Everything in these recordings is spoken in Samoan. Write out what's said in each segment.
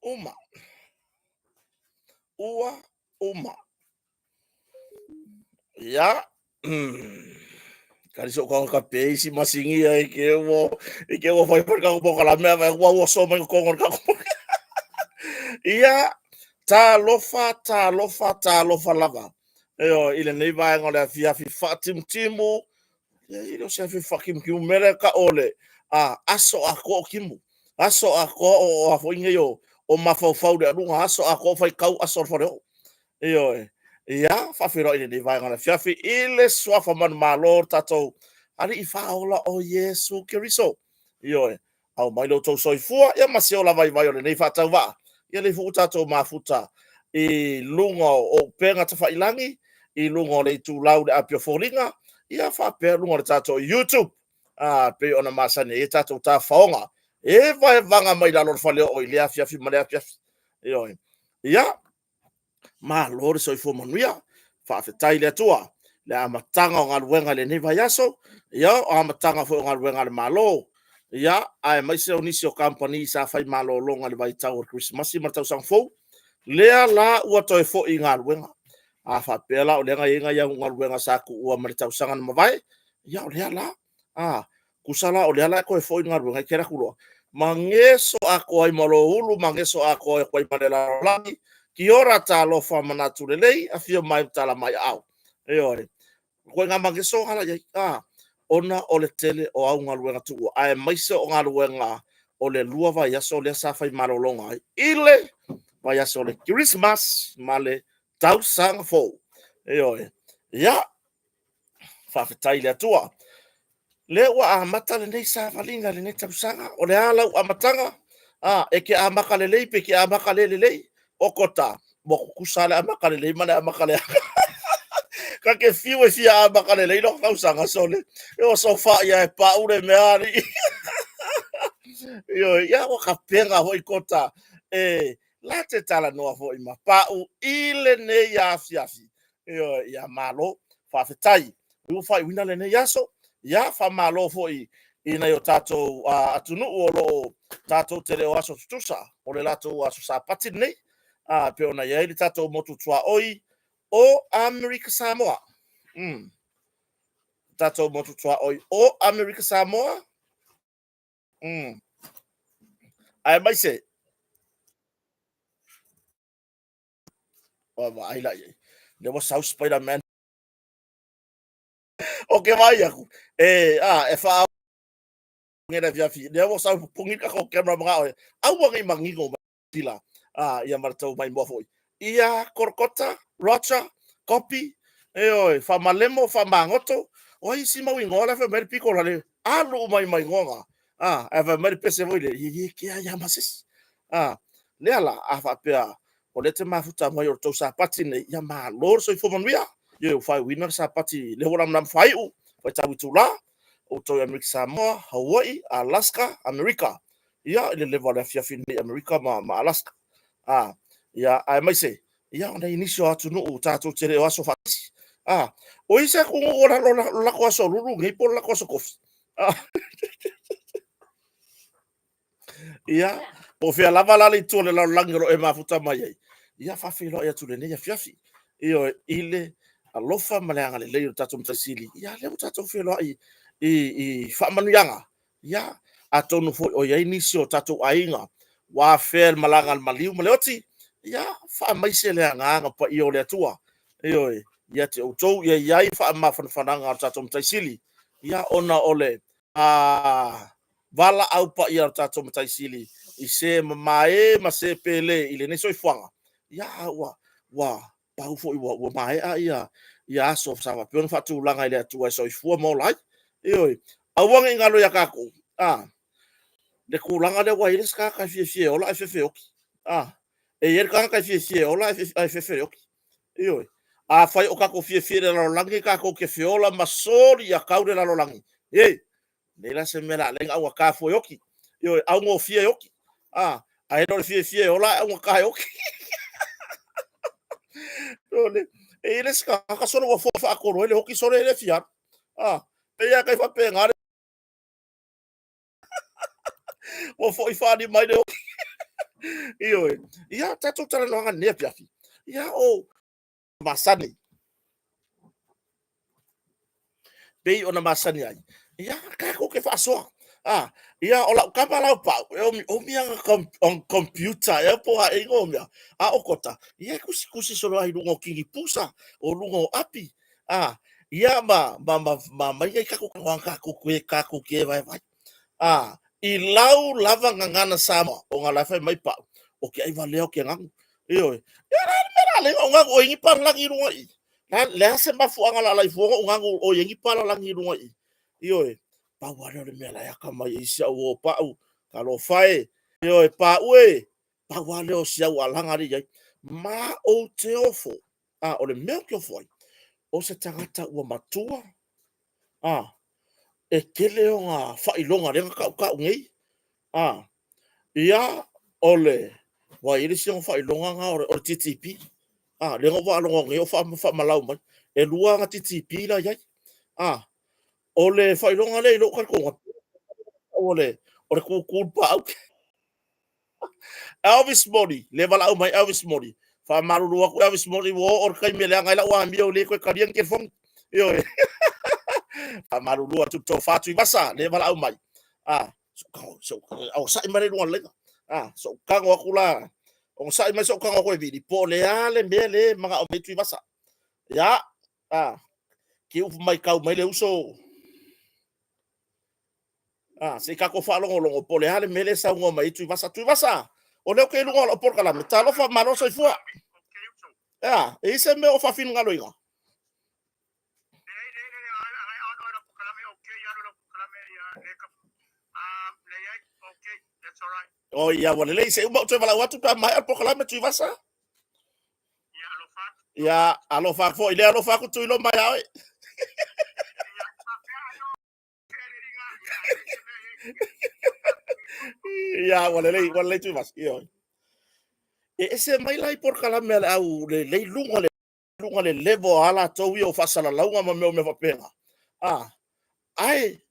Uma. Ua uma. Ia. Kari so konga ka peisi masingia i ke ua i ke ua fai fai ka mo kala mea vai ua ua so mai konga ka Ia talofa talofa talofa lava. Io i lenei vaega o le afiafi faatimutimu Ia e le o se afiafi faatimutimu mea lea e tau o le aso atoa o timu. Aso atoa o a foi nei o mafaufau i le aluga, aso atoa o faitau aso o le faleoo. Ioe. Ia, faafeiloai i lenei vaega o le afiafi i le suafa manumalo o le tatou Alii Faaola o Iesu Keriso. Ioe. Aumai lo outou soifua ia ma se ola vaivai o lenei faatauvaa. Ia lea foi ua tatou mafuta i luga o upega tafailagi, i luga o le itulau le api o foliga, ia faapea luga o le tatou YouTube, a pei ona masani ai tatou tafaoga e vaevaga mai lalo o le faleoo i lea afiafi ma lea afiafi. Ioe. Ia, Malo le soifua manuia. Faafetai i le Atua le amataga o galuega i lenei vaiaso, ia o amataga foi o galuega a le Malo, ia aemaise o nisi o kamupani sa fai malologa i le vaitau o le Kerisimasi ma le Tausaga Fou, lea la ua toe foi i galuega. A faapea la o lea na i ai nai au galuega sa tuua mai le tausaga na mavae, ia o lea la, a, tusa la o lea la e toe foi i galuega, e te alu atu loa, mageso atoa ai ma lou ulu, mageso atoa ai ma le lalolagi, kia ora talofa manatu lelei, afio mai ma tala mai aao. Ioe. Ituaiga mageso ala i ai, a, ona o le tele o au galuega tuua, aemaise o galuega o le 2 vaiaso lea sa fai malologa ai i le vaiaso o le Kerisimasi ma le Tausaga Fou. Ioe. Ia, faafetai i le Atua. Lea ua amata lenei savaliga i lenei tausaga. O le a lau amataga? A, e te amata lelei pe te amata le lelei? O kota, ua tutusa le amata lelei ma le amata leaga. Ka te fiu e fia amata lelei lou tausaga, sole. E o sofa ia e pau le mea alii. Ioe, ia ua tapena foi kota e la te talanoa foi ma pau i lenei afiafi. Ioe, ia malo, faafetai. Ua faaiuina lenei aso, ia faamalo foi i nai o tatou atunuu o lo o tatou te le o aso tutusa, o le latou aso Sapati lenei, pei ona i ai le tatou motu tuaoi o Amerika Samoa. Tatou motu tuaoi o Amerika Samoa. Aemaise Ua vaai la i ai. Lea ua sau Spider-Man. O ke vaai aku, e, a, e wha ngena fiafi. Lea ua sau pungi ka ko camera mga oe. Aua ngai mangingo mai tila. A, ia mara mai mua foi. Ia Korokota, Roger, Kopi, e oe, whamalemo, whamangoto. O ai si mau ingoa la wha mai piko la le alu mai mai ingoa. A, e wha mai pese foi le, ye ye ke a ia masisi. A, lea la, a faapea, o lea te mafuta mai o le tou Sapati nei, ia malo le soifua manuia. Ia ua faaiuina le Sapati, lea ua lamalama faaiu, faitau itula, outou i Amerika Samoa, Hawaii, Alaska, Amerika. Ia, i le leva o le afiafi nei Amerika ma, ma Alaska. A, ia, aemaise, ia, ona i nisi o atunuu tatou te le o aso faatasi. A, o isi atunuu o lo latou aso lulu nei po o le latou aso kofi. A, Ia, po o fea lava la le itu o le lalolagi o lo o e mafuta mai ai, ia faafeiloai atu i lenei afiafi. Ioe, i le alofa ma le agalelei o le tatou Matai Sili, ia lea ua tatou feiloai i, i faamanuiaga. Ia, atonu foi o i ai nisi o tatou aiga ua afea le malaga a le maliu ma le oti, ia faamaise le agaga paia o le Atua. Ioe, ia te outou ia i ai faamafanafanaga a le tatou Matai Sili, ia ona o le a valaau paia o le tatou Matai Sili i se mamae ma se pele i lenei soifuaga, ia a ua, ua pau foi ua, ua maea ia, ia aso sa faapea ona faatulaga e le Atua e soifua ma ola ai. Ioe, aua ne i galo ia tatou, a, le tulaga lea ua i ai le isi tagata e fiafia e ola ae fefe e oti. A, e i ai le tagata e fiafia e ola ae fefe e oti. Ioe. Afai o tatou fiafia i le lalolagi, tatou te feola ma soli ia tau le lalolagi. Ei, nei la se mea la lenga au ka fua e oki. Ioe, augofie e oki. A, ae le o le fiafia e ola ae augata e oki. Ioe, e i le isi tagata sole ua foi faatolu ai le oki sole e le fia alu. A, pei lava kai faapena le ua foi faali mai le oki. Ioe. Ia, tatou talanoaga lenei afiafi. Ia, o masani. Pei ona masani ai. Ia, tatou te faasoa. Ah, ia, o lau tama lau pau, e omi, omi anga on computer, e po a ingo mea. A o kota, ia e kusi kusi solo ai lunga o kini pusa, o lunga o api. Ah, ia ma, ma, ma, ma mai ai kaku kaku kaku ke kaku ke vai vai. Ah, i lau lava gagana Samoa, o ngā lai whai mai pau, o ke ai valea o ke ngagu. Ioe. Ia la le mea la le o ngagu o ingi palalagi i lunga i. La le a se mafuaaga la lai fua o ngagu o ingi palalagi i lunga i. Ioe. Pau lava lea o le mea la e akamai ai si au o pau, talofa e. Ioe, pau e. Pau lava lea o si au alaga lea i ai. Ma ou te ofo. A, o le mea ou te ofo ai, o se tagata ua matua, a, e tele ona faailoga lea na tautau nei, a, ia, o le, ua i ai le isi ona faailoga na o le TTP, a, lea na ou faalogo nei o faamalau mai, e lua ana TTP la i ai, a, o le faailoga lea i lou talitonuga, o le, o le kukulu paau. Elvis Moni, le valaau mai Elvis Moni. Faamalulu atu Elvis Moni, ua oo le taimi e leaga ai lau amio, le toe talia ni telefoni. Ioe. Faamalulu atu le tofa Tuivasa, le valaau mai. Ah, so, onosai mai le luga o le laina. Ah, so tago atu la, onosai mai so tago atu e vili, po o le a le mea le manao mai Tuivasa. Ia, ah, ki upu mai kau mai le uso. Ah, se i tatou faalogologo po o le a le mea lea e saunoa mai ai Tuivasa. Tuivasa, o lea ou te i luga o lau polokalame. Talofa, malo soifua. Ea, e i ai se mea o faafinagaloina? O ia, ua lelei, se i uma ou toe valaau atu pe a maea le polokalame Tuivasa. Ia, alofa atu foi lea, alofa atu Tuiloma ia oe. Ia, ua lelei, ua lelei Tuivasa. Ioe. E ese mai la i polokalame a le au le lei luga le luga le level a latou ia o faasalalauga ma mea o mea faapena. Ah, ae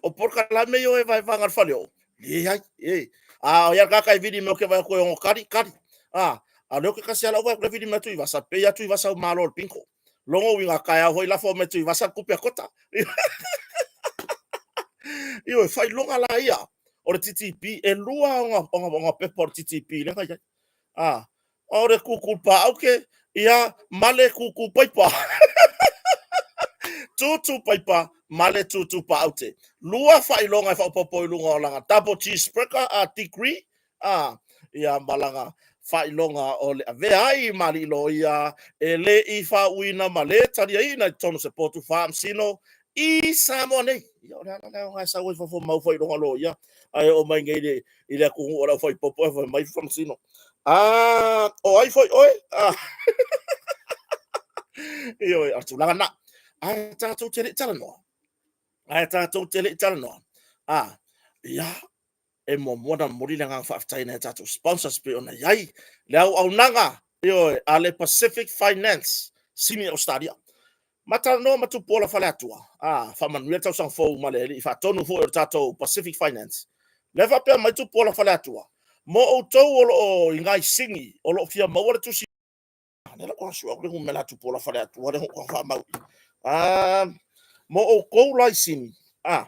o polokalame ia o e vaevaega le faleoo, leai, e. A o ia kaka e vili mai o ke vai atu e ono kali, kali. Ah, a leo ke kasi ala o vai atu le vili mai Tuivasa, pe ia Tuivasa o malo le pinko. Logo uiga taeao foi lafo mai Tuivasa le tupe a Kota. Ioe, faailoga la ia o le TTP, e lua ona pepa o le TTP lea na i ai. Ah, o le kūkū pāuke, ia, ma le kūkū paipa. Tūtū paipa ma le tūtū pāute. Lua faailoga e faaopoopo i luga o lana double cheeseburger a degree, a, ia ma lana faailoga o le avea ai ma alii loia e le i faauuina ma le taliaina i totonu o se potu faamasino i Samoa nei. Ia, o le ala lea ona e sau ai fafo mau faailoga loia, ae oo mai nei i i le atunuu o le aufaipopo e fai mai faamasino. A, o ai foi oe? A. Ioe, o le tulaga lena. Ae tatou te le i talanoa. Ae tatou te le i talanoa. A, ia, e muamua ona momoli le agaga faafetai i nai a tatou sponsors pei ona i ai le auaunaga, ioe, a le Pacific Finance, Sini Ausetalia. Ma talanoa ma Tupuola Faleatua, a, faamanuia le tausaga fou ma le alii faatonu foi o le tatou Pacific Finance. Lea faapea mai Tupuola Faleatua, mo outou o lo o i Gaisini o lo o fia maua le tusi lea la ua sue atu le numera a Tupuola Faleatua lea ua faamau. A, mo outou la i Sini, a,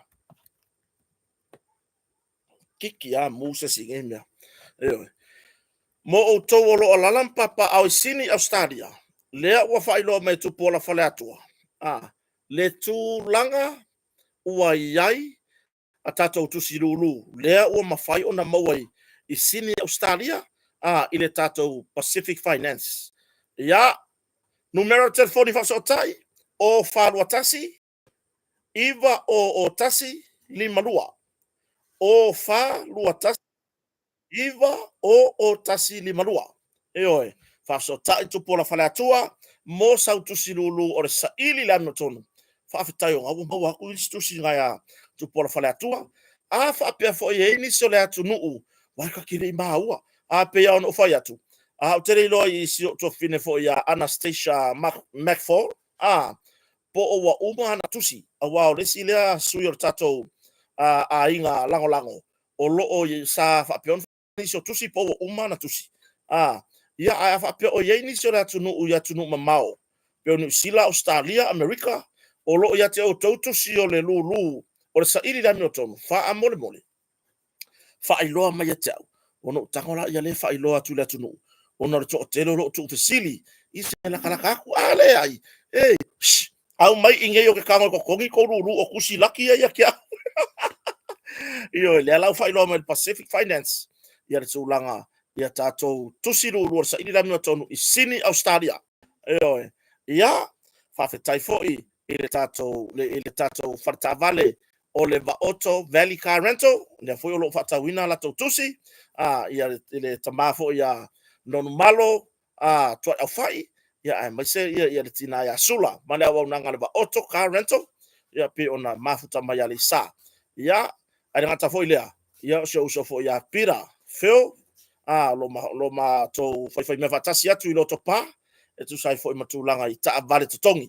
kiki a mu se isi i nei mea. Ioe. Mo outou o lo o alaala ma papaaao i Sini, Ausetalia, lea ua faailoa mai e Tupuola Faleatua, a, le tulaga ua i ai a tatou tusi lulu, lea ua mafai ona maua i Sini, Ausetalia, a, i le tatou Pacific Finance. Ia, numera o le telefoni faasootai, o 421 9 o o 1 5 2. O 4 2 1 9 o o 1 5 2. Ioe, faafesootai Tupuola Faleatua mo sau tusi lulu o le saili i le amiotonu. Faafetai ona ua maua atu isi tusi nai a Tupuola Faleatua. A faapea foi e i ai nisi o le atunuu, uae ta te le i maua. A pei lava ona ou fai atu, a ou te le iloa i si ou tuafafine foi ia Anastasia McFall, a, po o ua uma ana tusi, aua o le isi lea sui o le tatou aiga lagolago o lo o sa faapea ona nisi o tusi po ua uma ona tusi. A, ia, ae a faapea o i ai nisi o le atunuu i atunuu mamao, pei o Niu Sila, Ausetalia, Amerika, o lo o ia te outou tusi o le lulu o le saili i le amiotonu, faamolemole, faailoa mai ia te au, ona ou tago lea lea faailoa atu i le atunuu, ona o le toatele o lo o tuufesili i se latalata atu. A leai, e, shh, aumai i inei ou te tago e totogi tou lulu o tusi laki ia ia te au. Ioe, lea la ua faailoa mai e le Pacific Finance ia le tulaga ia tatou tusi lulu o le saili le amiotonu i Sini, Ausetalia. Ioe. Ia, faafetai foi i le tatou i le tatou faletaavale o le Vaoto Valley Car Rental, lea foi o lo o faatauina a latou tusi, a, ia i le tama foi ia Nonumalo a Tuaiaufai, ia aemaise ia, ia le tina ia Sula ma le auaunaga a le Vaoto Car Rental, ia pei ona mafuta mai Aleisa. Ia, ae le gata foi lea, ia o si ou uso foi ia Peter Phil, a lo ma, lo matou faifaimea faatasi atu i Lotopa, e tusa ai foi ma tulaga i taavale totogi.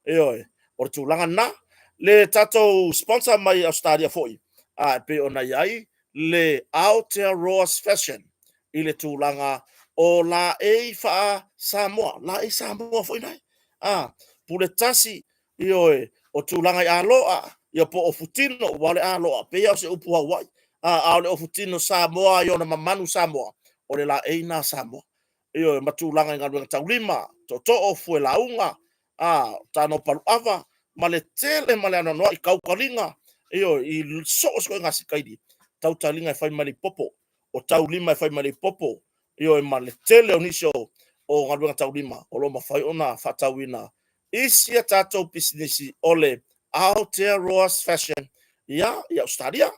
Ioe, o le tulaga lena. Le tatou sponsor mai Ausetalia foi, a e pei ona i ai le Aotearoa's Fashion i le tulaga o laei faa-Samoa, laei Samoa foi nae. A, pule tasi, ioe, o tulaga i aloa, ia po o futino, aua o le aloa, pei lava o se upu Hawaii, a, a o le ofutino Samoa i ona mamanu Samoa, o le laei lena Samoa. Ioe, ma tulaga i galuega taulima, tootoo, fuelauga, a, tano paluava, ma le tele ma le anoanoai, tautaliga, ioe, i so o se ituaiga sikaili, tautaliga e fai ma le ipopo, o taulima e fai ma le ipopo, ioe, ma le tele o nisi o, o galuega taulima o lo o mafai ona faatauina i si a tatou pisinisi o le Aotearoa's Fashion ia, i Ausetalia.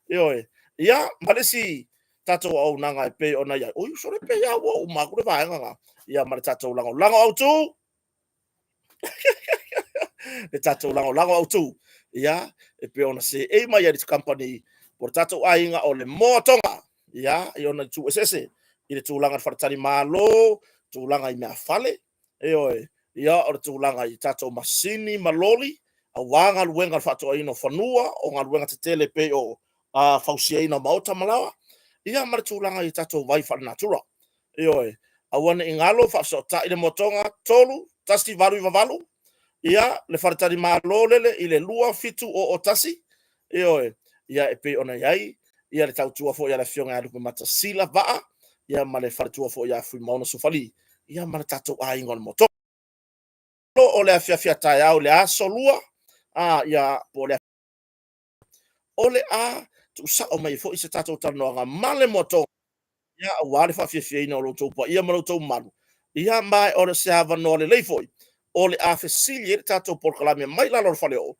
Ioe, ia, ma le isi tatou auaunaga e pei ona i ai, oi, sole pei lava ua uma atu le vaega lena, ia ma le tatou lagolago autu, le tatou lagolago autu, ia, e pei ona seei mai ai le company o le tatou aiga o le Moa Tonga, ia, i ona itu eseese, i le tulaga i le faletalimalo, tulaga i meafale, ioe, ia, o le tulaga i tatou masini ma loli, aua galuega o le faatoaina o fanua, o galuega tetele pei o fausiaina o maota ma laoa, ia ma le tulaga i tatou vai faalenatura. Ioe, aua ne i galo, faafesootai le Moa Tonga 3 1 8 9 8, ia, le faletalimalo lele i le 2 7 0 1, ioe, ia e pei ona i ai ia le tautua foi a le Afioga ia Lupematasila Vaa, ia ma le faletua foi ia Fuimaono Sofali, ia ma le tatou aiga o le Moa Tonga. O le afiafi a taeao i le aso Lua, a, ia, po o le o le a tuusao mai foi se tatou talanoaga ma le Moa Tonga, ia, aua le faafiafiaina o lo outou paia ma lo outou mamalu, ia, ma o se avanoa lelei foi o le a fesili ai le tatou polokalame mai lalo o le faleoo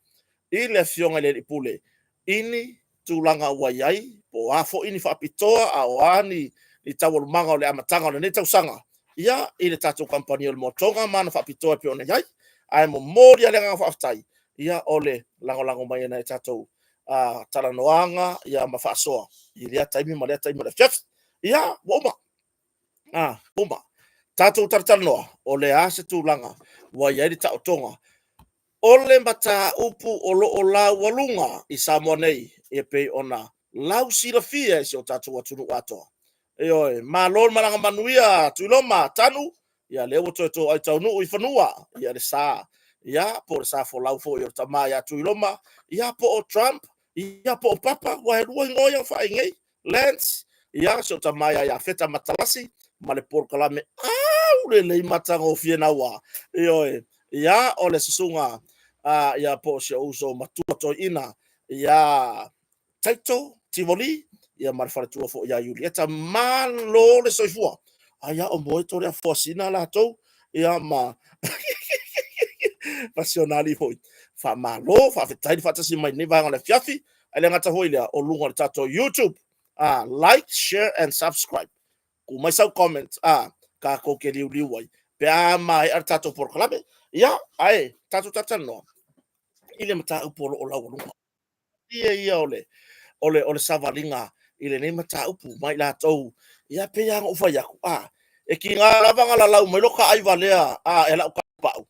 i le Afioga i le Alii Pule i ni tulaga ua i ai, po o a foi ni faapitoa, a o a ni taualumaga o le amataga o lenei tausaga, ia, i le tatou kamupani o le Moa Tonga ma ana faapitoa e pei ona i ai. Ae momoli lava le agaga faafetai, ia, o le lagolago mai e nai tatou talanoaga, ia, ma faasoa i lea taimi ma lea taimi o le afiafi. Ia, ua uma. Uma. Tatou talatalanoa, o le a se tulaga ua i ai le taotoga o le mataupu o lo o laualuga i Samoa nei, e pei ona lausilafia e si o tatou atunuu atoa. Ioe, malo le malaga manuia Tuiloma, Tanu, ia lea ua toe toai taunuu i fanua, ia le sa, ia po o le sa folau foi o le tama ia Tuiloma, ia po o Trump, ia po o Papa, ua e lua igoa ia faaai nei, Lance, ia si o tama ia Iafeta Matalasi, ma le polokalame au lelei matagofie naua. Ioe, ia o le susuga ia po o si ou uso matua toeaina ia Taito Tivoli, ia ma le faletua foi ia Iulieta. Malo le soifua. Ai a o moe tole a fuasina latou, ia ma ma si ona alii foi. Faamalo, faafetai le faatasi mai lenei vaega o le afiafi. Ae le gata foi lea, o luga o le tatou YouTube. Like, share and subscribe. Tuu mai sau comment, tatou te liuliu ai pe a maea le tatou polokalame. Ia, ae tatou talatalanoa i le mataupu o lo o laualuga. Ia ia o le o le o le savaliga i lenei mataupu mai latou. Ia pei lava ona ou fai atu, e tiga lava ona lalau mai lo ta aivalea e lau taupau,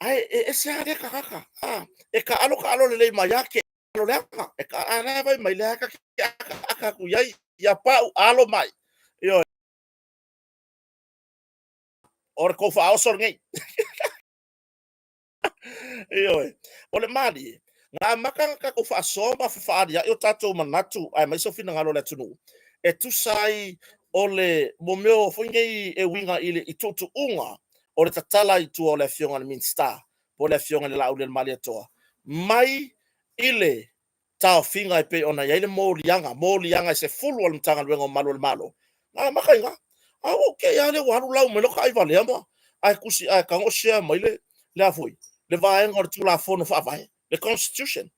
ae e ese lava lea tagata, e taalo taalo lelei mai lava te alo leaga, e a la e vaai mai, lea ta te akaaka atu i ai. Ia pau, alo mai. Ioe. O le kou faaoso lenei. Ioe. O le malie, na amata ona tatou faasoa ma fefaalia'i o tatou manatu aemaise o finagalo o le atunuu e tusa ai o le mo mea o foi nei e uiga i le i tuutuuga o le tatala i tua o le Afioga i le Minisita po o le Afioga i le Laaulialemalietoa mai i le taofiga e pei ona i ai le moliaga, moliaga e 10 a le Matagaluega o Malu o le Malo, na amata i ina. A ua ou te i lava lea ua alu lau mai lota aivalea ma ae tusi ae tago share mai le, le a foi, le vaega o le Tulafono Faavae, le Constitution.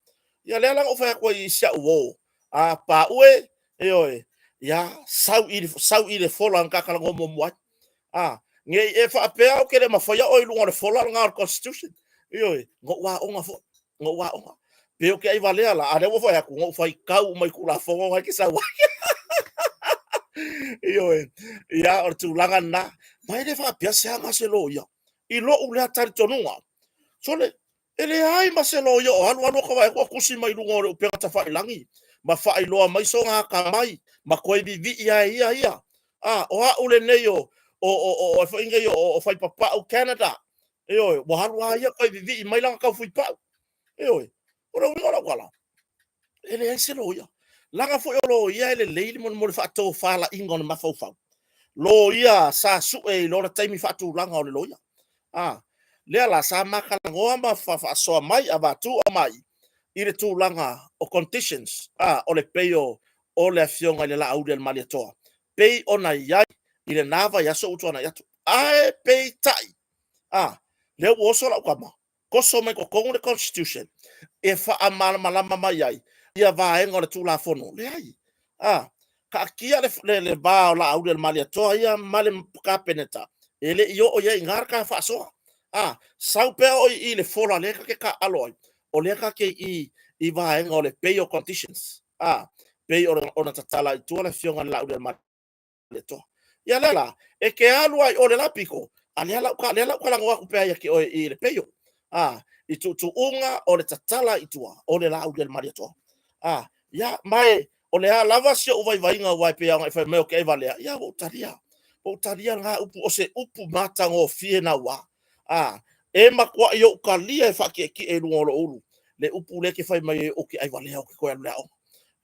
Ia lea la na ou fai atu ai i si au uo, a paue, ioe, ia sau i, sau i le fola na ta talanoa muamua ai. A, ne i e faapea ou te le mafaia oe i luga o le fola lena o le Constitution. Ioe, na ou aoga foi, na ou aoga. Pe ou te aivalea la, a lea ua fai atu, na ou faitau uma i Tulafono na e te sau ai. Ioe, ia, o le tulaga lena. Ma e le faapea se aga se loia. I lou lea talitonuga, sole, e leai ma se loia o alu alu ota vaai atu o tusi mai luga o le upega tafailagi ma faailoa mai sona atamai ma toe vivii lava e ia ia. A, o au lenei o o o o foi nei o Faipapau Canada. Ioe, ua alu lava ia toe vivii mai lana taufuipau. Ioe, o le uiga o lau tala, e leai se loia. Leaga foi o loia e lelei mo le faatofalaiga o le mafaufau. Loia sa sue i lona taimi faatulaga o le loia. A, lea la sa ma talanoa ma faasoa mai, avatu aumai i le tulaga o conditions, a, o le pay o o le Afioga i le Laaulialemalietoa, pei ona i ai i lena vaiaso ua tuanai atu. Ae peitai, a, lea ua oso lau tama, toso mai totonu le Constitution e faamalamalama mai ai ia vaega o le Tulafono. Leai. A, taatia le, le, le va o Laaulialemalietoa ia ma le Kapeneta, e le i oo i ai i ina le ta faasoa. A, sau pea oe i i le fola lea ta te taaalo ai, o lea ta te i i vaega o le pay o conditions, a, pei ona tatala i tua le Afioga i le Laaulialemalietoa. Ia lea la, e te alu lava i o i le la pito, a lea la lea la ou talanoa atu pea ia te oe i le peio, a, i tuutuuga o le tatala i tua o le Laaulialemalietoa. A, ia, ma e, o le a lava si ou vaivaiga aua e pei lava ona e fai mai ou te aivalea, ia ua ou talia, ua ou talia lena upu, o se upu matagofie naua. A, e matuai ou talia e faatietie i luga o lou ulu le upu lea e te fai mai ai ou te aivalea ou te toe alu i le aoga.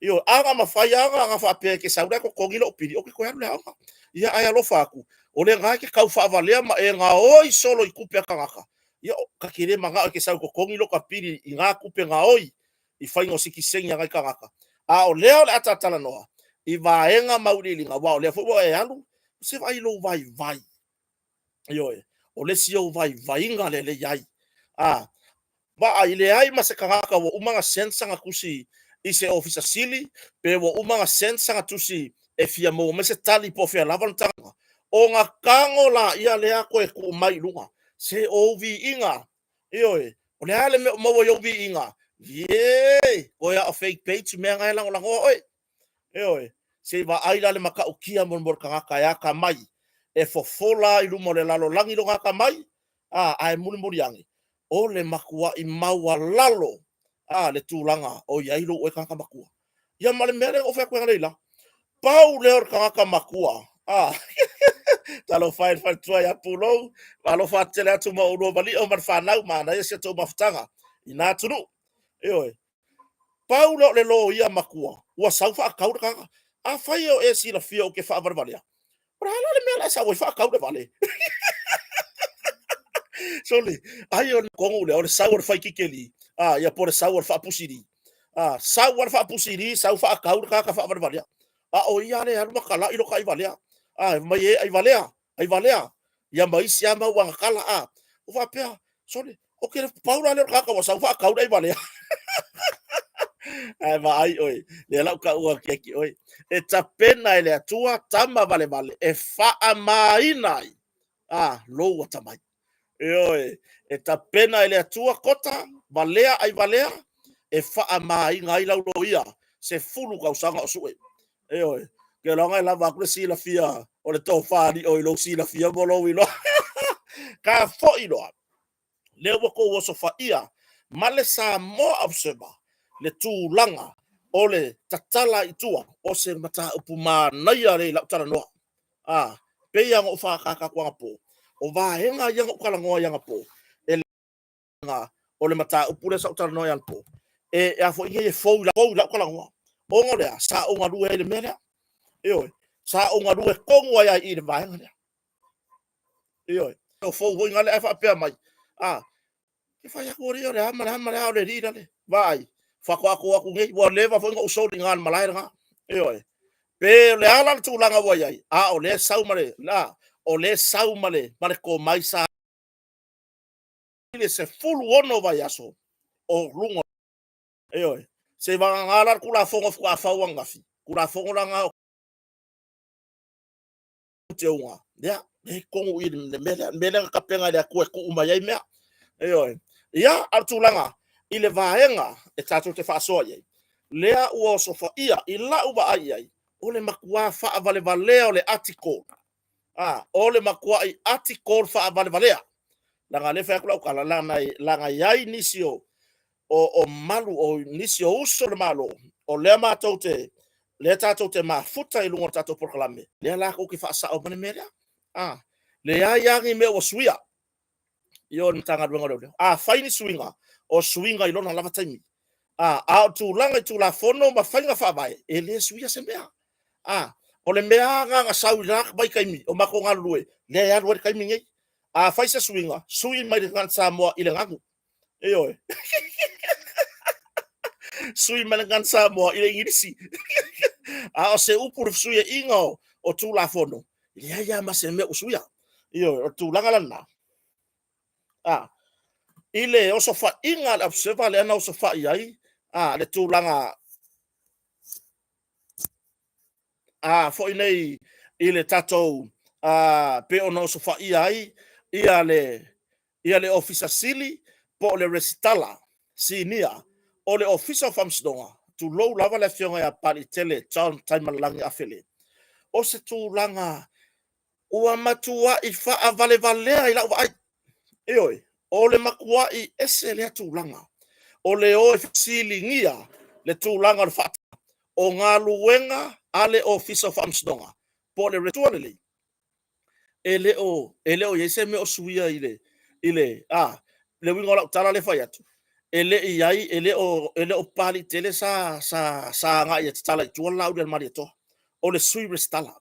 Ioe, a na mafai lava ona faapea e te sau la e totogi lou pili, ou te toe alu i le aoga. Ia, ae alofa atu, o lena e te tau faavalea ma e gaoi solo i tupe a tagata, ia, ta te le manao e te sau e totogi lota pili i na tupe gaoi i faiga o sitiseni a nai tagata. A o lea o le a ta talanoa i vaega ma auiliiliga, aua o lea foi ua e alu, se vaai i lou vaivai. Ioe, o le isi ou vaivaiga lea le i ai. A, vaai, leai ma se tagata ua uma ona send sana tusi i se Ofisa Sili, pe ua uma ona send sana tusi e fia maua mai se tali po o fea lava le tagata, ona tago laia lea toe tuu mai i luga. Se o ou viiga, ioe, o le a le mea o maua i ou viiga? Ie, toe lava o fake page mea na e lagolagoa oe. Ioe, se i vaai la le matautia mo le tagata e atamai, e fofola i luma o le lalolagi lona atamai, a, ae mulimuli ane, o le matuai maualalo a le tulaga o i ai lou oe tagata matua. Ia ma le mea lea na ou fai atu ai analeila, pau lea o le tagata matua, a, talofa e le faletua ia Pulou, alofa tele atu ma oulua ma Lio ma le fanau, manaia si a outou mafutaga i na atunuu. Ioe, Pau lea o le loia matua, ua sau faatau le tagata. Afai o e silafia ou te faavalevalea, o le a la le mea o le a e sau ai faatau le vale? Sole, ai o le tonu lea, o le sau o le faikikeli, a, ia po o le sau o le faapusili. A, sau lava le faapusili, sau faatau le tagata faavalevalea. A o ia lea e alu ma talai lota aivalea. A, fai mai e aivalea, aivalea, ia ma isi lava mau agatala, a. Ua faapea, sole, o ke pau la lea o le tagata ua sau faatau le aivalea. Ae vaai oe, lea la ou taua atu ia te oe, e tapena e le Atua tama valevale e faamaina ai a lou atamai. Ioe, e tapena e le Atua kota, valea aivalea, e faamaina ai lau loia, 10 tausaga o sue. Ioe, ke loga e lava atu le silafia o le tofa alii i lou silafia mo lou iloa. Ka foi loa, lea ua tou osofaia ma le Samoa Observer le tulaga O le tatala i tua o se mataupu manaia lea i lau talanoa. A, pei lava ona ou faaataata atu anapo, o vaega ia na ou talanoa ai anapo, e o le mataupu lea sa ou talanoa ai anapo, e a foi nei e fou i lau talanoa, ona o le a? Sa ou galue ai i le mea lea. Ioe, sa ou galue tonu ai lava i i le vaega lea. Ioe, o fou foi na ae faapea mai, a, e fai atu alii o le a ma le a ma le a, o le alii lale. Vaai, faatoa to atu nei, ua leva foi ona ou soli i ina i le malae lena. Ioe. Pe o le a la le tulaga ua i ai, a o lea e sau ma le, o lea e sau ma le tomai sa i le 16 vaiaso o luga. Ioe. Seivagana la le Tulafono faatoa fau ananafi, Tulafono la lena o teuteuga, ia, lea e i totonu i i le mea lea, le mea lea na tapena e le Atua e tuu mai ai mea. Ioe. Ia, a o le tulaga i le vaega e tatou te faasoa i ai, lea ua osofaia i lau vaai i ai, o le matua faavalevalea o le article, a, o le matuai article faavalevalea. Leaga o lea e fai atu lau tala, leaga e i ai nisi o malu, o nisi o uso o le Malo, o lea matou te, lea tatou te mafuta i luga o le tatou polokalame, lea latou te faasao mai le mea lea. A, leai lava ni mea ua suia i o i le Matagaluega o Leoleo. A fai ni suiga, o suiga i lona lava taimi. A, a o tulaga i Tulafono ma faiga faavae, e le suia se mea. A, o le mea lava lena na sau i la vaitaimi o matou galulue, lea e alu ai le taimi lenei. A fai se suiga, sui mai le Gagana Samoa i le ganu. Ioe. Sui mai le Gagana Samoa i le Igilisi. A o se upu i le fesuiaiga o Tulafono, e leai lava ma se mea ua suia. Ioe, o le tulaga la lena. A, i le osofaiga a le Observer lea na osofai ai a, le tulaga a, foi nei i le tatou a, pei ona osofaia ai ia le ia le Ofisa Sili po o le Resitala Sinia o le Ofisa o Faamasinoga, tulou lava le Afioga ia Papaliitele John Taimalelagi Afele, o se tulaga ua matuai faavalevalea i lau vaai. Ioe, o le matuai ese lea tulaga o le o e fesiligia le tulaga o le faatinoga o galuega a le Ofisa o Faamasinoga po o le Tua lelei. E le o i ai se mea o suia i le i le a le uiga o lau tala lea e fai atu, e le i ai, e le o Papaliitele sa agai e tatala i tua le Laauli a le Malietoa. O le Sui Resitala.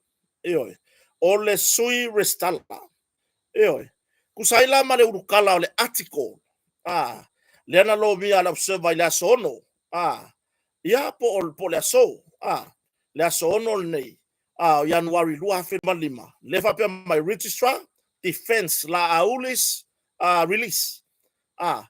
Ioe. O le Sui Resitala. Ioe. Tusa ai la ma le ulutala o le article, a, lea na lomia e le Observer i le aso 6, a, ia, po o le aso, a, le aso 6 lenei, a, o Ianuari 2025, lea faapea mai, Registrar Defense Laauli's Release, a,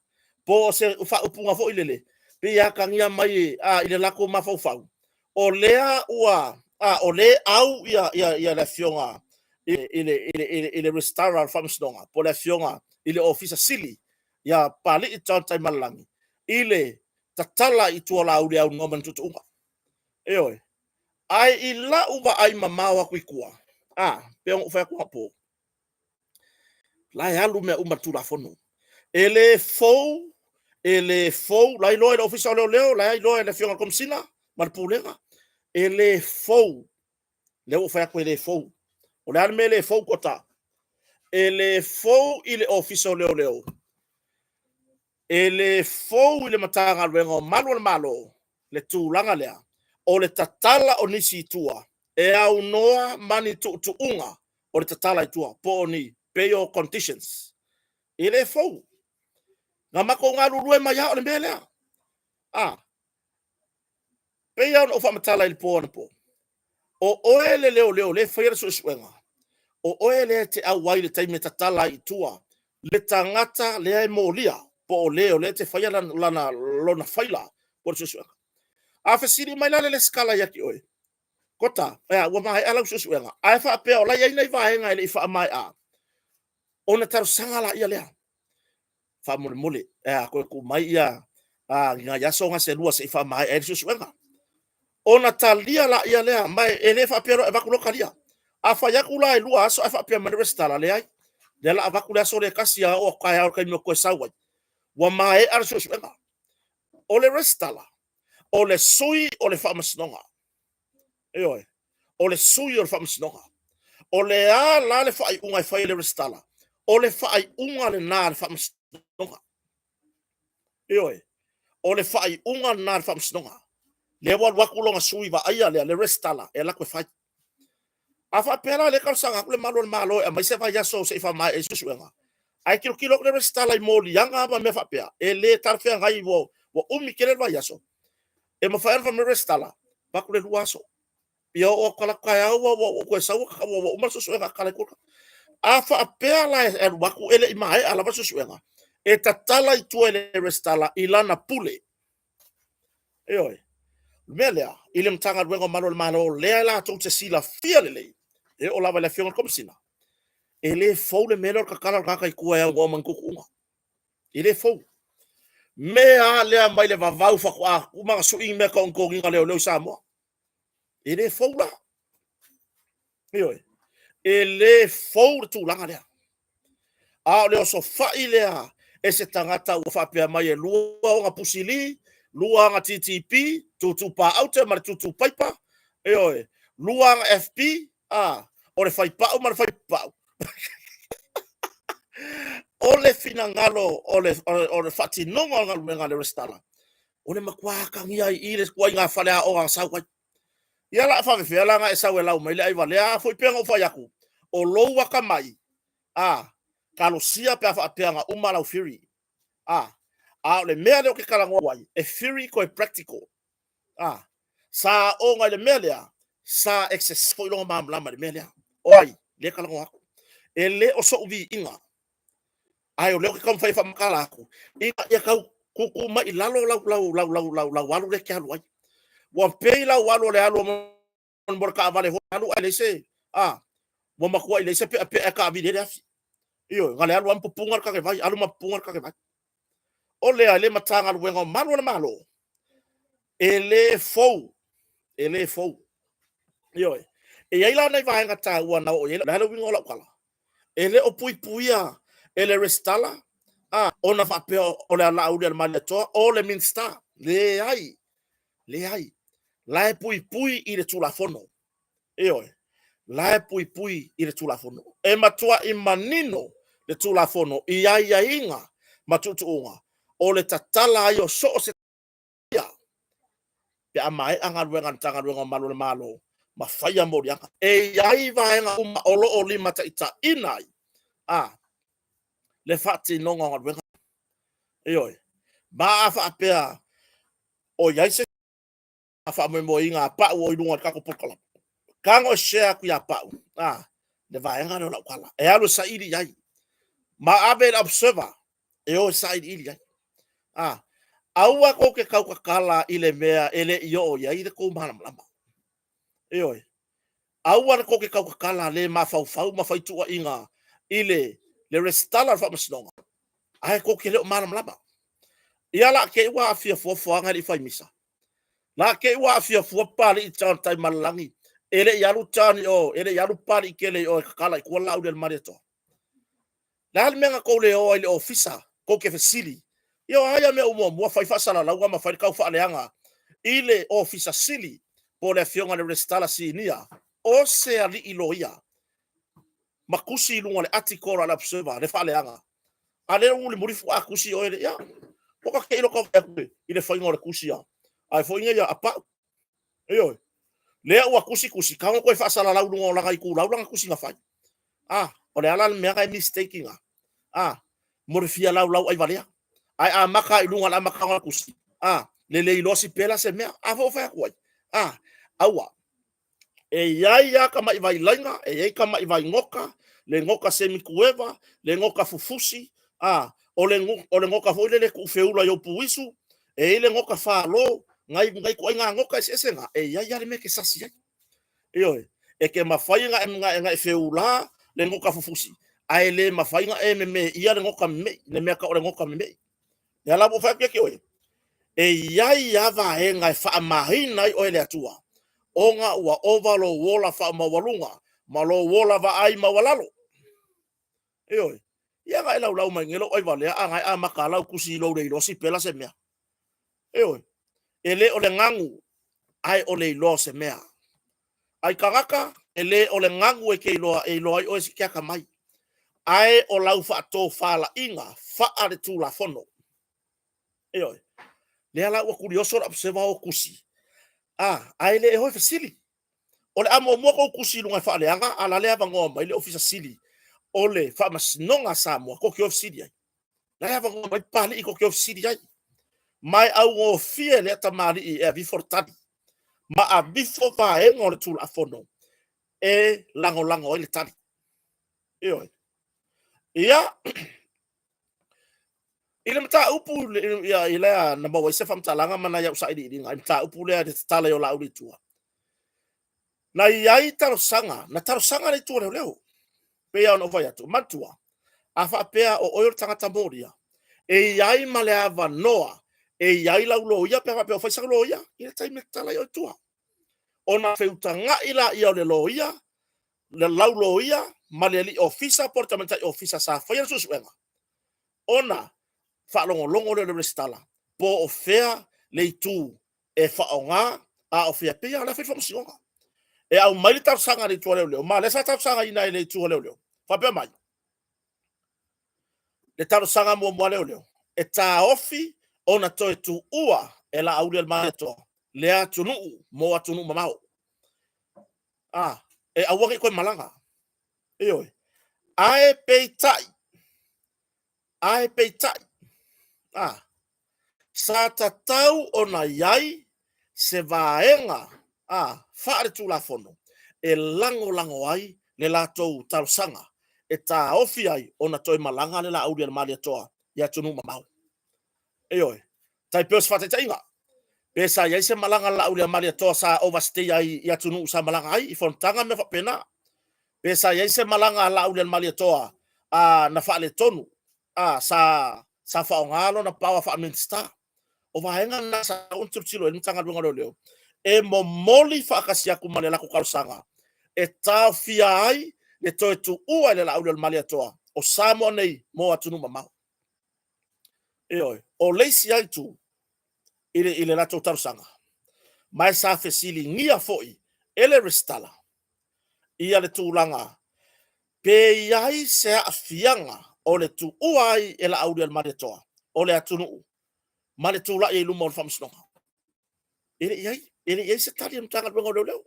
po o se faaupuga foi lele, pei e atagia mai a, i le latou mafaufau, o lea ua, a, o lea e au ia, ia, ia le afioga i le, i le, i le, i le Resitala o le Faamasinoga, po o le afioga i le Ofisa Sili ia Papalii John Taimalelagi, i le tatala i tua o Laauli e aunoa ma ni tuutuuga. Ioe. Ae i lau vaai mamao atu i tua, a, pei ona ou fai atu anapo, la e alu mea uma i le Tulafono. E le fou, e le fou, la e iloa e le Ofisa o Leoleo, la e iloa e le Afioga i le Komesina ma le Pulega, e le fou. Lea ua ou fai atu e le fou. O le a le mea e le fou, Kota? E le fou i le Ofisa o Leoleo, e le fou i le Matagaluega o Malu o le Malo le tulaga lea o le tatala o nisi i tua e aunoa ma ni tuutuuga o le tatala i tua po o ni bail conditions. E le fou. Na matou galulue mai lava o le mea lea. A, pei lava ona ou faamatala i le po anapo, o oe le leoleo lea e faia le suesuega, o oe lea e te auai i le taimi e tatala ai i tua le tagata lea e molia, po o le o lea e te faia lana, lona faila po o le suesuega. A fesili mai la le resitala ia te oe, Kota, ea, ua maea lau suesuega, ae faapea o la e i ai nai vaega e le i faamaea, ona talosaga laia lea. Faamolemole, ea, toe tuu mai ia ni nai aso na se lua se i faamaea ai le suesuega. Ona talia laia lea, ma e le faapea loa e avatu loa talia. A fai atu la e 2 aso ae faapea mai le resitala, leai, lea la avatu le aso lea e tasi a oo atu taeao i le taimi e toe sau ai, ua maea le suesuega. O le resitala, O le sui o le faamasinoga. Ioe. O le sui o le faamasinoga. O le a la le faaiuga e fai e le resitala? O le faaiuga lena a le faamasinoga. Ioe. O le faaiuga lena a le faamasinoga. Lea ua alu atu lona sui vaaia lea, le resitala, e alu atu e fai. A faapea la o lea e talosaga atu le malu o le Malo e aumai se vaiaso se i faamaea ai suesuega, ae tilotilo atu le resitala i moliaga ma mea faapea, e le talafeagai, ua umi tele le vaiaso, e mafai ona fai mai le resitala, avatu le 2 aso. Ia oo atu talaatu taeao ua ou toe sau ua uma le suesuega tatala i tua. A faapea la e alu atu e le i maea lava le suesuega, e tatala i tua e le resitala i lana pule. Ioe. O le mea lea, i le Matagaluega o Malu o le Malo, lea latou te silafia lelei, e oo lava i le Afioga i le Komesina, e le fou le mea lea o le tatala o le tagata i tua e aunoa ma ni tuutuuga. E le fou. Mea lava lea mai le vavau faatoa uma ona sui mea tau togitogiina leoleo i Samoa. E le fou la. Ioe. E le fou le tulaga lea. A o le osofai lea e se tagata ua faapea mai e 2 ona pusili, 2 ana TTP, tutu paaute ma le tutu paipa, ioe, 2 ana FP, a, o le fai pau ma le fai pau. O le finagalo o le faatinoga o le galuega a le resitala, o le matua atagia ai i i le ituaiga faleaoga na sau ai. Ia o le a faapefea la ona e sau e lau mai le aivalea? A foi pei ona ou fai atu, o lou atamai, a, talosia pe a faapea na uma lau theory. A, a o le mea lea ou te talanoa ai, e theory toe practical. A, sa aoga i le mea lea, sa exercise foi lona malamalama i le mea lea. O ai? Lea e talanoa atu. E le o sou viiga, ae o lea ou te taumafai e faamatala atu, ina ia tau tuutuu mai i lalo lau, lau, lau, lau, lau, lau alu lea e te alu ai. Ua pei lau alu o le alu mo le taavale foi alu ae leai se, a, ua matuai leai se peapea e taavili ai le afi. Ioe, na o le alu lava ma pupuna le tanevai, alu ma pupuna le tanevai. O lea i le Matagaluega o Malu o le Malo, e le fou, e le fou. Ioe. E i ai la nai vaega taua na oo i ai, o le a le uiga o lau tala? E le o puipuia e le resitala, a, ona faapea o le Laauli a le Malietoa o le Minisita. Leai, leai. La e puipui i le Tulafono. Ioe, la e puipui i le Tulafono. E matuai manino le Tulafono i aiaiga ma tuutuuga o le tatala ai o so o se ia pe a maea galuega a le Matagaluega o Malu o le Malo ma faia moliaga. E i ai vaega uma o lo o limataitaiina ai a le faatinoga o galuega. Ioe. Ma a faapea o i ai se faamoemoeina a Pau o i luga o le tatou polokalame, tago e share atu ia Pau a le vaega lea o lau tala e alu e saili i ai ma ave i le observer e o e sailiili ai. A, aua tou te tautatala i le mea e le i oo i ai le tou malamalama. Ioe. Aua le tou te tautatala le mafaufau ma fai tuuaiga i le le resitala o le faamasinoga, ae tou te le o malamalama. Ia la te i ua aafia fua fuaga e le i fai misa. La te i ua aafia fua Papalii John Taimalelagi, e le i alu John i o, e le i alu Papalii tele i o e tatala i tua le Laauli a le Malietoa. Le a le mea na tou le o ai i le ofisa, tou te fesili? Ia o a ia mea ua muamua fai faasalalauga ma fai le taufaaleaga i le Ofisa Sili po o le Afioga i le Resitala Sinia o se alii loia ma tusi i luga o le article a le Observer le faaleaga. A lea ua mulimuli faatoa tusi oe le, ia, ua ta te i loa atu i le faiga o le tusi a, a foi nei a Pau. Ioe. Lea ua tusi tusi, tago toe faasalalau i luga o lana itulau lana tusi na fai. A, o le a la le mea na e mistake ina? A, mo le fia laulau aivalea. Ae amata i luga o le amataga o le tusi. A, le le iloa sipela se mea. A foi ua fai atu ai. A, aua. E i ai lava tamai vailaina, e i ai tamai vainoka, le noka semitueva, le noka fufusi, a, o le, o le noka foi lele e tuufeula i ou puisu, e i ai le noka falo, nai, nai ituaiga noka eseese na, e i ai lava le mea e te sasi ai. Ioe, e te mafai ona e, ona e feula le noka fufusi, ae le mafai ona e memeia le noka memei, le mea tau o le noka memei. Lea la ua ou fai atu ia te oe, e i ai lava vaega e faamaina ai oe e le Atua, ona ua ova lou ola faamaualuga ma lou ola vaai maualalo. Ioe. Ia na e laulau mai nei lou aivalea, a na e amata lau tusi i lou le iloa sipela se mea. Ioe. E le o le gagu, ae o le iloa o se mea. Ai tagata, e le o le gagu e te iloa e iloa ai oe e te atamai, ae o lau faatofalaiga faaletulafono. Ioe. Lea la ua tulioso le observer o tusi, a, ae le o e fesili. O le a muamua tou tusi i luga e faaleaga, a la le avanoa mai le Ofisa Sili o le Faamasinoga a Samoa tou te o e fesili ai. La e avanoa mai Papalii tou te o e fesili ai. Ma e augofie lea tamalii e aveifo le tali ma aveifo vaega o le Tulafono e lagolago ai le tali. Ioe. Ia, i le mataupu ia, lea na maua ai se faamatalaga ma nai au sailiiliga i le mataupu lea i le tatala o Laauli i tua, na i ai talosaga, na talosaga le itu a leoleo. Pei lava ona ou fai atu, manatua, a faapea o oe o le tagata molia, e i ai ma le avanoa e i ai lau loia pe a faapea o fai sau loia i le taimi e tatala ai oe i tua. Ona feutagai lea o le loia, lau loia ma le alii ofisa po o le tamaitai ofisa sa faia le suesuega, ona faalogologo lea o le resitala po o fea le itu e faaaoga, a o fea, pei lava o la e fai le faamasinoga. E aumai le talosaga a le itu a leoleo, ma o lea sa talosagaina e le itu a leoleo, faapea mai, le talosaga muamua a leoleo, e taofi ona toe tuua e Laaulialemalietoa lea atunuu mo atunuu mamao. A, e aua ne i toe malaga. Ioe. Ae peitai, ae peitai, a, sa tatau ona i ai se vaega a faaletulafono e lagolago ai le latou talosaga e taofi ai ona toe malaga le Laaulialemalietoa i atunuu mamao. Ioe. Tai pei o se faataitaiga, pe sa i ai se malaga a le Laaulialemalietoa sa overstay ai i atunuu sa malaga ai i fonotaga ma mea faapena. Pe sa i ai se malaga a le Laaulialemalietoa na faaletonu, sa faaaoga lona power faa-Minisita. O vaega na sa tatau ona tilotilo i ai le Matagaluega o Leoleo, e momoli faatasi atu ma le latou talosaga e taofia ai le toe tuua e le Laaulialemalietoa o Samoa nei mo atunuu mamao. Ioe. O le isi lava itu i le latou talosaga, ma e sa fesiligia foi e le Resitala ia le tulaga pe i ai se aafiaga o le tuua ai e Laaulialemalietoa o le atunuu ma le tulai ai i luma o le Faamasinoga. E le i i ai, e le i i ai se tali a le Matagaluega o Leoleo.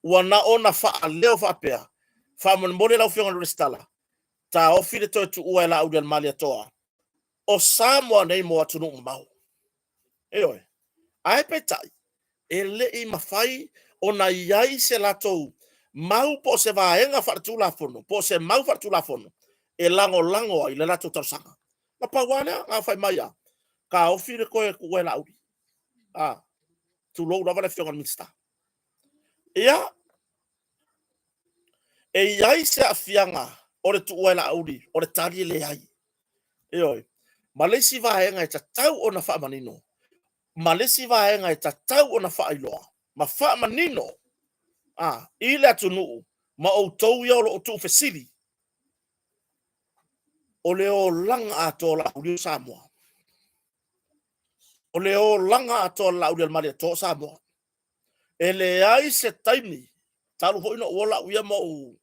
Ua na ona faaleo faapea, faamolemole lau Afioga i le Resitala, taofi le toe tuua e Laaulialemalietoa o Samoa nei mo atunuu mamao. Ioe. Ae peitai, e le i mafai ona i ai se latou mau po o se vaega faaletulafono po o se mau faaletulafono e lagolago ai le latou talosaga. Na pau lava lea, na fai mai lava, taofi le toe tuua e Laauli. A, tulou lava le Afioga i le Minisita. Ia, e i ai se aafiaga o le tuua e Laauli, o le tali e leai. Ioe. Ma le isi vaega e tatau ona faamanino, ma le isi vaega e tatau ona faailoa ma faamanino a, i le atunuu ma outou ia o lo o tuufesili, o le olaga atoa o Laauli o Samoa. O le olaga atoa o Laaulialemalietoa o Samoa. E leai se taimi, talu foi ona ou ola au ia ma ou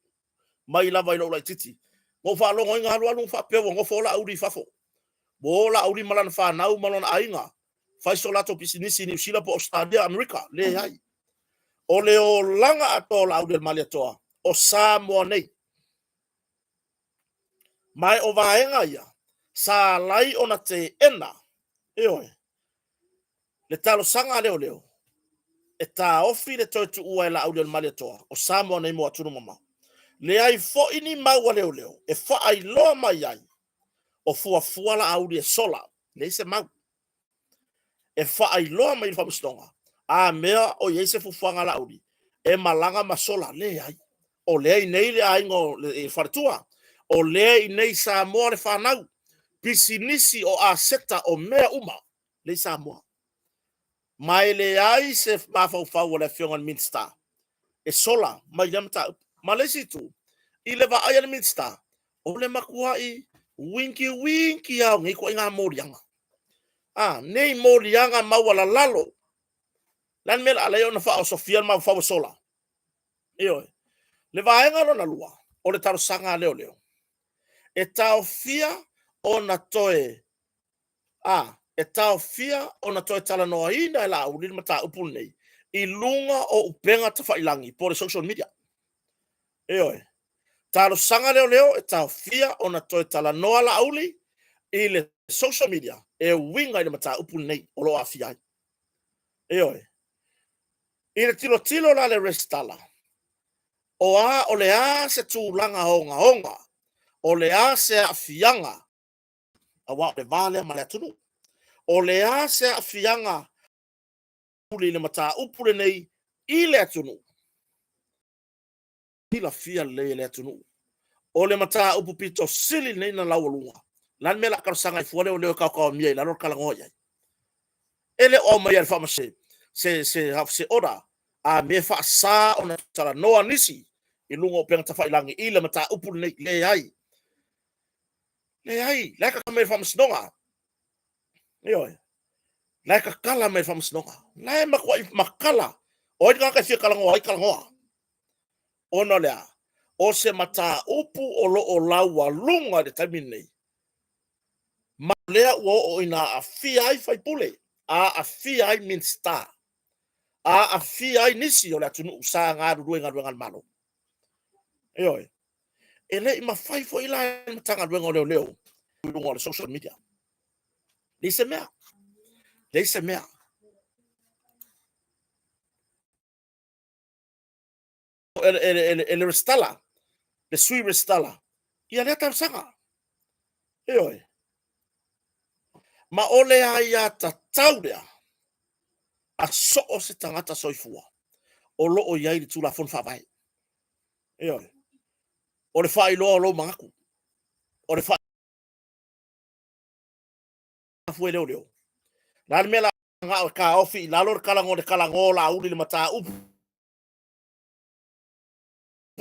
mai lava i lou laitiiti, na ou faalogo ai na alu alu faapea ua nofo Laauli i fafo. Ua o Laauli ma lana fanau ma lona aiga, fai so latou pisinisi i Niu Sila po o Ausetalia, Amerika. Leai. O le olaga atoa o Laaulialemalietoa, o Samoa nei. Ma o vaega ia sa alai ona teena, ioe, le talosaga a leoleo e taofi le toe tuua e Laaulialemalietoa o Samoa nei mo atunuu mamao. Leai foi ni mau a leoleo e faailoa mai ai o fuafua Laauli e sola, leai se mau e faailoa mai i le faamasinoga a mea o i ai se fuafuaga a Laauli e malaga ma sola, leai. O lea i inei le aiga o le faletua, o lea i inei i Samoa le fanau, pisinisi o aseta o mea uma lea i Samoa. Ma e leai se mafaufau o le Afioga i le Minisita e sola mai lea mataupu. Ma le isi itu, i le vaai a le Minisita, o le matuai winky winky lava o nei ituaiga moliaga. A, nei moliaga maualalalo. Le a le mea o le a ala ai ona faaosofia le mafaufau e sola? Ioe. Le vaega lona lua, o le talosaga a leoleo, e taofia ona toe a e taofia ona toe talanoaina e Laauli le mataupu lenei i luga o upega tafailagi po o le social media. Ioe. Talosaga leoleo e taofia ona toe talanoa Laauli i le social media e uiga i le mataupu lenei o lo o aafia ai. Ioe. I le tilotilo la a le Resitala, o a, o le a se tulaga ogaoga, o le a se aafiaga, aua o le va lea ma le atunuu, o le a se aafiaga i le mataupu lenei i le atunuu, silafia lelei e le atunuu. O le mataupu pito sili lenei ona laualuga. O le a le mea o le a talosaga ai fua leoleo e taotaomia i lalo le talanoa i ai? E le o aumaia e le faamasinoga se order a mea e faasa ona talanoa nisi i luga o upega tafailagi i le mataupu lenei. Leai. Leai, la e tatala mai e le faamasinoga. Ioe. La e tatala mai e le faamasinoga. La e matuai matala. O ai le tagata e fia talanoa ai, talanoa. Ona o le a? O se mataupu o lo o laualuga i le taimi lenei, ma lea ua oo ina aafia ai faipule, aafia ai Minisita, aafia ai nisi o le atunuu sa galulue i galuega a le Malo. Ioe. E le i mafai foi la e le Matagaluega o Leoleo i luga o le social media. Leai se mea. Leai se mea. E le resitala, le sui resitala, ia lea talosaga. Ioe. Ma o le aiatatau lea a so o se tagata soifua o lo o i ai le Tulafono Faavae. Ioe. O le faailoa o lou manatu, o le fua e leoleo. O le a le mea o le a manao e taofi i lalo le talanoa, le talanoa o Laauli i le mataupu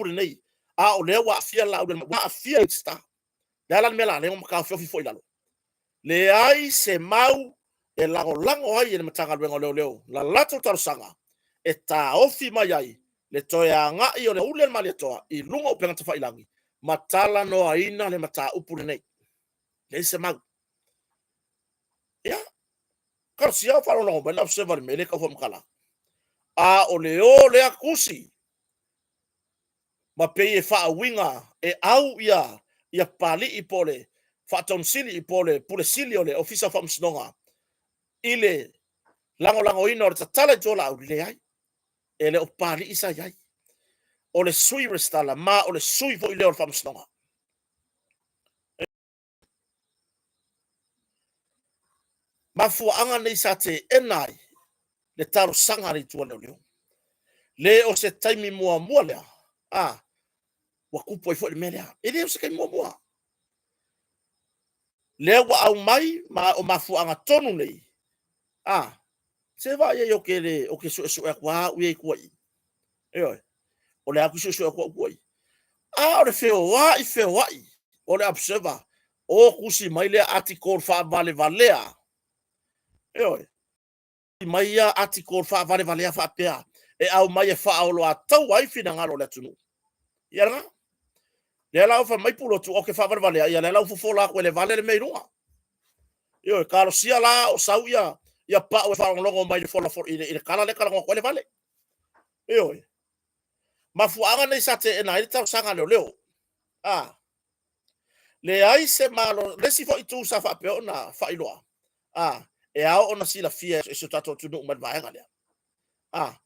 lenei, a o lea ua aafia Laauli, ua aafia Minisita. O le a la le mea o le a ala ai ona taofiofi foi i lalo? Leai se mau e lagolago ai e le Matagaluega o Leoleo la latou talosaga e taofi mai ai le toe agai o Laauli Malietoa i luga o upega tafailagi ma talanoaina le mataupu lenei. Leai se mau. Ia, talosia o faalogologo mai le Observer i le mea lea e tau faamatala. A o le o lea tusi ma pei e faauiga e au ia ia Papalii po o le Faatonu Sili po o le Pule Sili o le Ofisa o Faamasinoga i le lagolagoina o le tatala i tua o Laauli, leai, e le o Papalii sa i ai. O le Sui Resitala ma o le sui foi lea o le Faamasinoga. Mafuaaga nei sa teena ai le talosaga a le Itu a Leoleo. Le o se taimi muamua lea, a, ua tupu ai foi le mea lea. E le o se taimi muamua. Lea ua aumai ma o mafuaaga tonu nei, a, se vaai ai ou te le, ou te suesue atu lava au ia i tua i i. Ioe. O lea ou te suesue atu au tua i i. A o le feoai feoai o le Observer, o tusi mai lea article faavalevalea. Ioe. Mai ia article faavalevalea faapea e aumai e faaoloataua ai finagalo o le atunuu. Ia lena. Lea la ua fai mai Pulotu, ou te faavalevalea, ia lea la ua fofola atu e le vale le mea i luga. Ioe, talosia la o sau ia ia pau e faalogologo mai i le fola i le, i le tala lea talanoa atu ai le vale. Ioe. Mafuaaga nei sa teena ai le talosaga a leoleo. A. Leai se malo, le isi foi itu sa faapea ona faailoa, a, e ao ona silafia e si o tatou atunuu mai le vaega lea. A,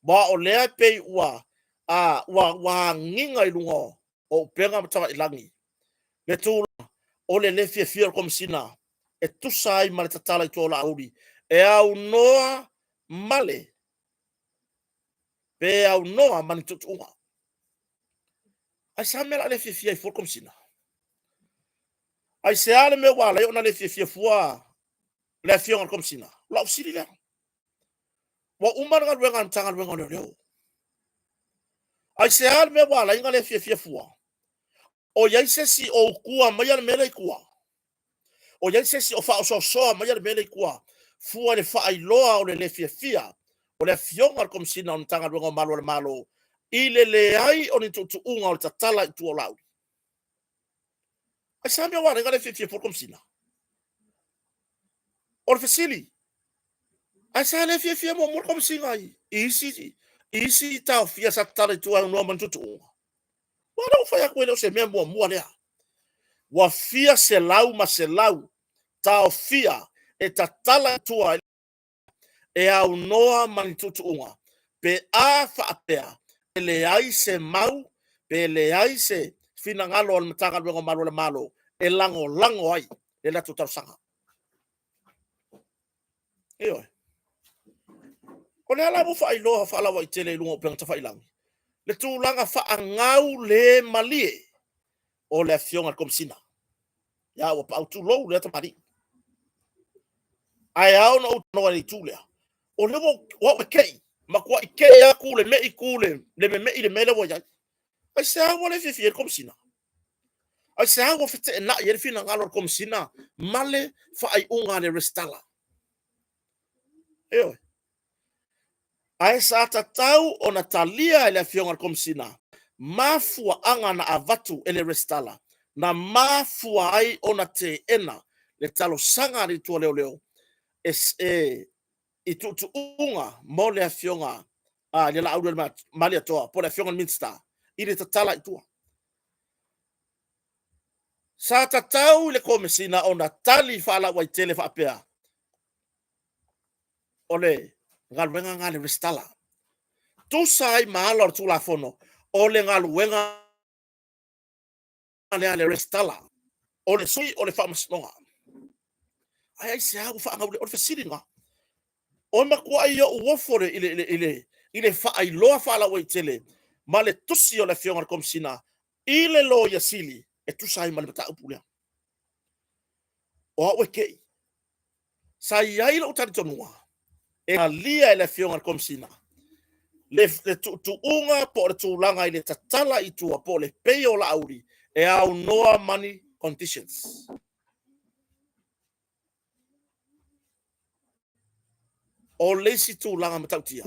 ma o lea e pei ua, a, ua, ua agiga i luga o, o upega ma tafailagi le tulaga o le le fiafia o le Komesina e tusa ai ma le tatala i tua o Laauli e aunoa ma le pe aunoa ma ni tuutuuga. Aisea le mea o le a le fiafia ai fua le Komesina? Aisea le mea ua ala ai ona le fiafia fua le afioga i le Komesina? O lau fesili lea. Ua uma le galuega a le Matagaluega o Leoleo. Aisea le mea ua ala ai ona le fiafia fua? O i ai se isi o utua maia le mea lea i tua? O i ai se isi o faaosoasoa maia le mea lea i tua, fua i le faailoa o le le fiafia o le Afioga i le Komesina o le Matagaluega o Malu a le Malo i le leai o ni tuutuuga o le tatala i tua o Laauli. Aisea mea ua ala ai ona le fiafia fua le Komesina? O le fesili, aisea le fiafia muamua le Komesina i isi taofia sa tatala i tua e aunoa ma ni tuutuuga? Aua o lea ua fai atu e le o se mea muamua lea. Ua fia selau ma selau taofia e tatala i tua e aunoa ma ni tuutuuga pe a faapea e leai se mau pe leai se finagalo o le Matagaluega o Malu a le Malo e lagolago ai le latou talosaga. Ioe. O lea la ua faailoa faalauaitele i luga o upega tafailagi le tulaga faagau le malie o le Afioga i le Komesina. Ia ua paau, tulou lea tamalii. Ae ao ona ou talanoa i le itu lea, o lea ua ou kei, matuai kei atu le mei tu le memei le mea lea ua i ai. Aisea ua le fiafia ai le Komesina? Aisea ua feteenai ai le finagalo o le Komesina ma le faaiuga a le Resitala? Ioe. Ae sa tatau ona talia e le Afioga i le Komesina mafuaaga na avatu e le Resitala na mafua ai ona teena le talosaga a le Itu a Leoleo e i tuutuuga mo le Afioga i le Laaulialemalietoa po o le Afioga i le Minisita i le tatala i tua. Sa tatau i le Komesina ona tali faalauaitele faapea, o le galuega lena a le Resitala. Tusa ai ma ala o le Tulafono, o le galuega lea a le Resitala, o le sui o le Faamasinoga. Ae aisea ua faagaule? O le fesili lena. O le matuai ou ofo i le faailoa faalauaitele ma le tusi o le Afioga i le Komesina i le Loia Sili e tusa ai ma le mataupu lea. O au e tei. Sa i ai lou talitonuga e talia e le Afioga i le Komesina le tuutuuga po o le tulaga i le tatala i tua po o le pay o Laauli e aunoa ma ni conditions. O le isi tulaga matautia,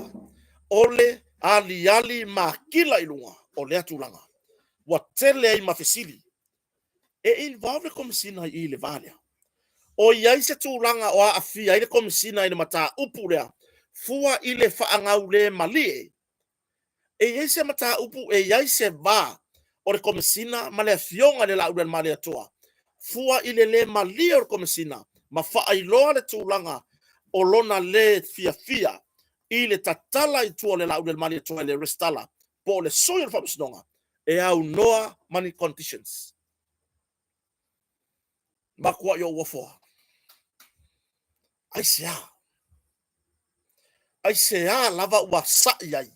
o le aliali makila i luga o lea tulaga ua tele ai ma fesili e involve le Komesina i i le va lea. O i ai se tulaga o aafia ai le Komesina i le mataupu lea fua i le faagaulemalie? E i ai se mataupu, e i ai se va o le Komesina ma le Afioga i le Laaulialemalietoa fua i le le malie o le Komesina ma faailoa le tulaga o lona le fiafia i le tatala i tua o le Laaulialemalietoa i le resitala po o le sui o le Faamasinoga e aunoa ma ni conditions. Matuai ou ofo lava. Aisea? Aisea lava ua sa'i ai?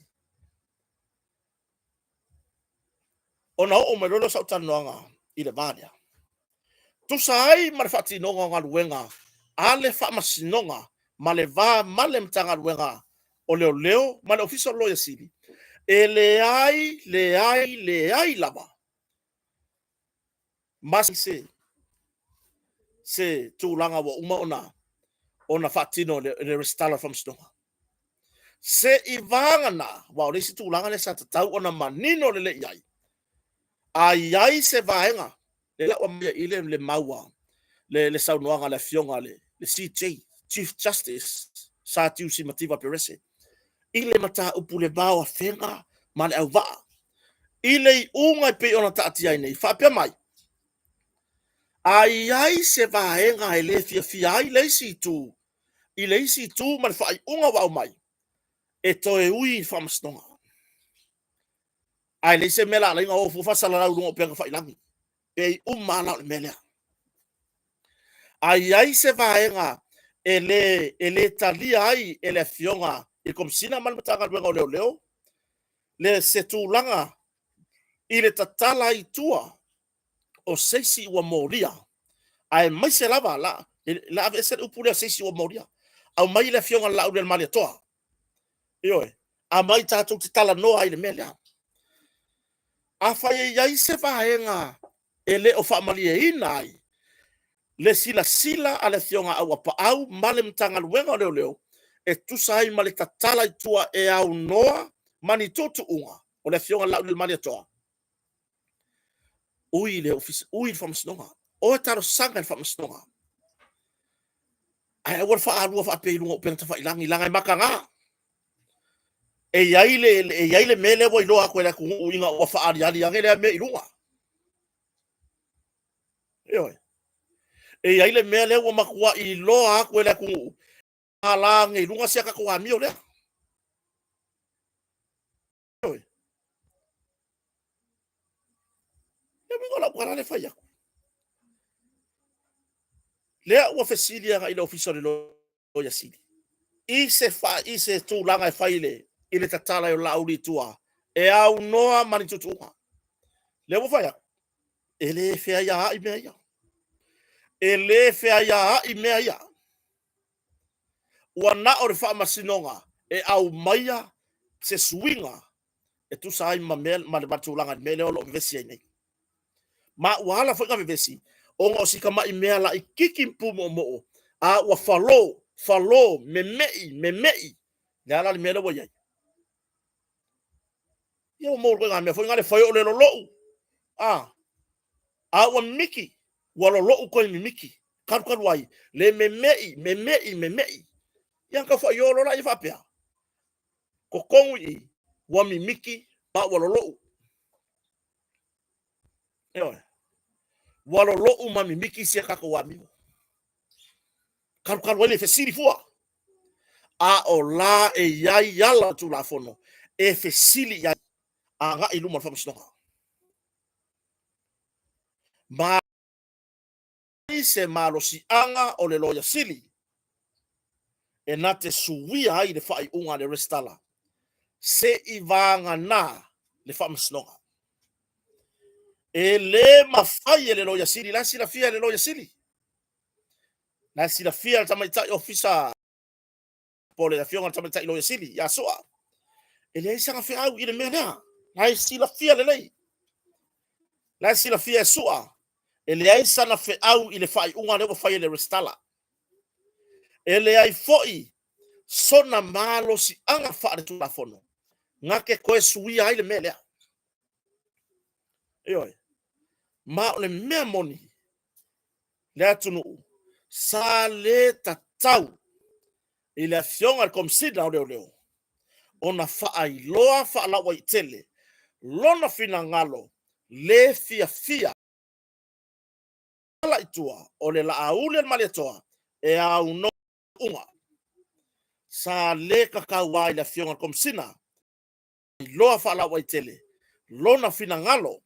Ona oo mai loa lea o sau talanoaga i le va lea. Tusa ai ma le faatinoga o galuega a le Faamasinoga ma le va ma le Matagaluega o Leoleo ma le Ofisa o le Loia Sili, e leai, leai, leai lava ma se tulaga ua uma ona faatino e le Resitala o le Faamasinoga. Se i vagana, aua o le isi tulaga lea sa tatau ona manino lelei i ai, a i ai se vaega, lea la ua aumai i i le mau a le saunoaga a le Afioga i le CJ, Chief Justice Sir Tiusi Mativa Perese, i le mataupu le va o Afega ma le auvaa. I le iuga e pei ona taatia ai nei, faapea mai, a i ai se vaega e le fiafia ai le isi itu, i le isi itu ma le faaiuga ua aumai, e toe ui i le faamasinoga. Ae leai se mea la ala ai ona o fua faasalalau i luga o upega tafailagi. Pei uma lava la o le mea lea. A i ai se vaega e le talia ai e le Afioga i le Komesina ma le Matagaluega o Leoleo le se tulaga i le tatala i tua o se isi ua molia, aemaise lava la, la aveese le upu lea se isi ua molia, aumai le Afioga i le Laaulialemalietoa. Ioe, aumai tatou te talanoa ai i le mea lea. Afai e i ai se vaega e le o faamalieina ai Le silasila a le Afioga Auapaau ma le Matagaluega o Leoleo e tusa ai ma le tatala i tua e aunoa ma ni tuutuuga o le Afioga Laaulialemalietoa. Ui i le ofisa, ui i le faamasinoga, o e talosaga i le faamasinoga. Ae aua le faaalua faapea i luga o upega tafailagi, leaga e mataga. E i ai le, e i ai le mea lea ua iloa atu e le atunuu ina ua faaaliali ane lea mea i luga. Ioe. E i ai le mea lea ua matua iloa atu e le atunuu, ala ane i luga si a tatou amio lea. Ioe. Le uiga o lau tala lea e fai atu. Lea ua fesili agai i le Ofisa o le Loia Sili i se fa, i se tulaga e fai i le tatala ai o Laauli i tua e aunoa ma ni tuutuuga. Lea ua fai atu, e le feaiaai mea ia. E le feaiaai mea ia. Ua na o le faamasinoga e aumaia se suiga e tusa ai ma mea ma le tulaga i le mea lea o lo o vevesi ai nei. Ma ua ala foi na vevesi ona o si tamai mea laitiiti ma pumoomoo, a ua falo, falo, meme'i, meme'i. Le a la le mea lea ua i ai? Ia ua maua ituaiga mea foi na le fai o le lolou. A, a ua mimiti, ua lolou toe mimiti. Talu talu ai, le meme'i, meme'i, meme'i. Ia na tau faailoa loa lea faapea, totonu i i, ua mimiti ma ua lolou. Ioe. Ua lolou ma mimiti si a tatou amio. Talu talu ai le fesili fua. A o la e i ai ala o Tulafono e fesili i ai agai i luma o le Faamasinoga. Ma se malosiaga o le Loia Sili e na te suia ai le faaiuga a le Resitala se i vagana le Faamasinoga. E le mafai e le Loia Sili, la e silafia e le Loia Sili, la e silafia e le Tamaitai Ofisa po o le Afioga i le Tamaitai Loia Sili ia Sua, e leai sana feau i le mea lea. La e silafia lelei. La e silafia e Sua, e leai sana feau i le faaiuga lea ua fai e le Resitala. E leai foi sona malosiaga faaletulafono na te toe suia ai le mea lea. Ioe. Ma o le mea moni, le atunuu sa le tatau i le Afioga i le Komesina o Leoleo ona faailoa faalauaitele lona finagalo le fiafia i tua o le Laaulialemalietoa e aunoa uga. Sa le tatau ai i le Afioga i le Komesina iloa faalauaitele lona finagalo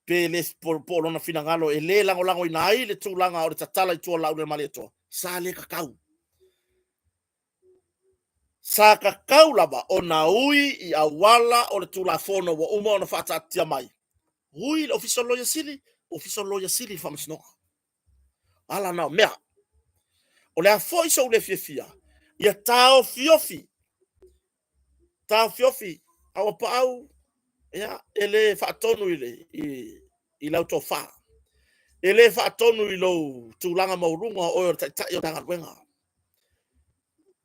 pe le po o lona finagalo e le lagolagoina ai le tulaga o le tatala i tua o Laaulialemalietoa, sa le tatau. Sa tatau lava ona ui i auala o le Tulafono ua uma ona faataatitia mai. Ui i le Ofisa o le Loia Sili, Ofisa o le Loia Sili i le Faamasinoga. Ala na o mea. O le a foi sou le fiafia, ia taofiofi, taofiofi, Auapaau, ia, e le faatonu i, le, i, i lau tofa. E le faatonu i lou tulaga maualuga o oe o le taitai o Matagaluega.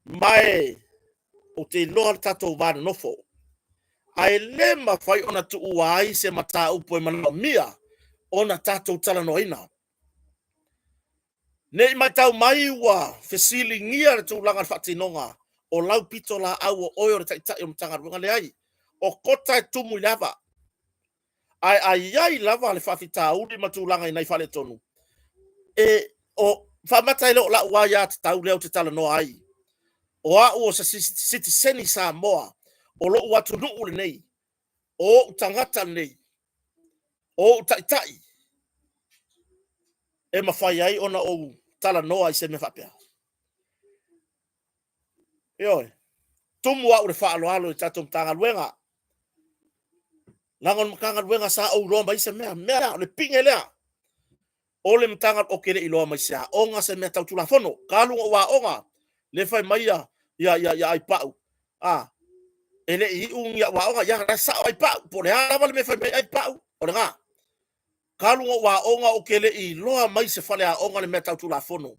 Ma e ou te iloa le tatou va nonofo, ae le mafai ona tuua ai se mataupu e manaomia ona tatou talanoaina. Ne i matau mai ua fesiligia le tulaga o le faatinoga o lau pitolaau o oe o le taitai o le Matagaluega. Leai, o kota e tumu i le ava. Ae a i ai lava le faafitauli ma tulaga i nai faaletonu, e o faamata e le o lau aiatatau lea ou te talanoa ai. O au o se sitiseni Samoa, o lou atunuu lenei, o ou tagata lenei, o ou taitai, e mafai ai ona ou talanoa i se mea faapea. Ioe, tumu au i le faaaloalo i le tatou Matagaluega. Leaga o le Matagaluega sa ou iloa mai se mea, mea o le pine lea. O le Matagaluega, ou te le i iloa mai se aoga, se mea tau Tulafono. Talu ona ou aoga, lea fai mai ia, ia, ia, ia Aipau, a, e le i iu ni au aoga, ia, la e sao Aipau, po o le a lava le mea e fai mai Aipau, o lena. Talu ona ou aoga ou te le i iloa mai se faleaoga le mea tau Tulafono.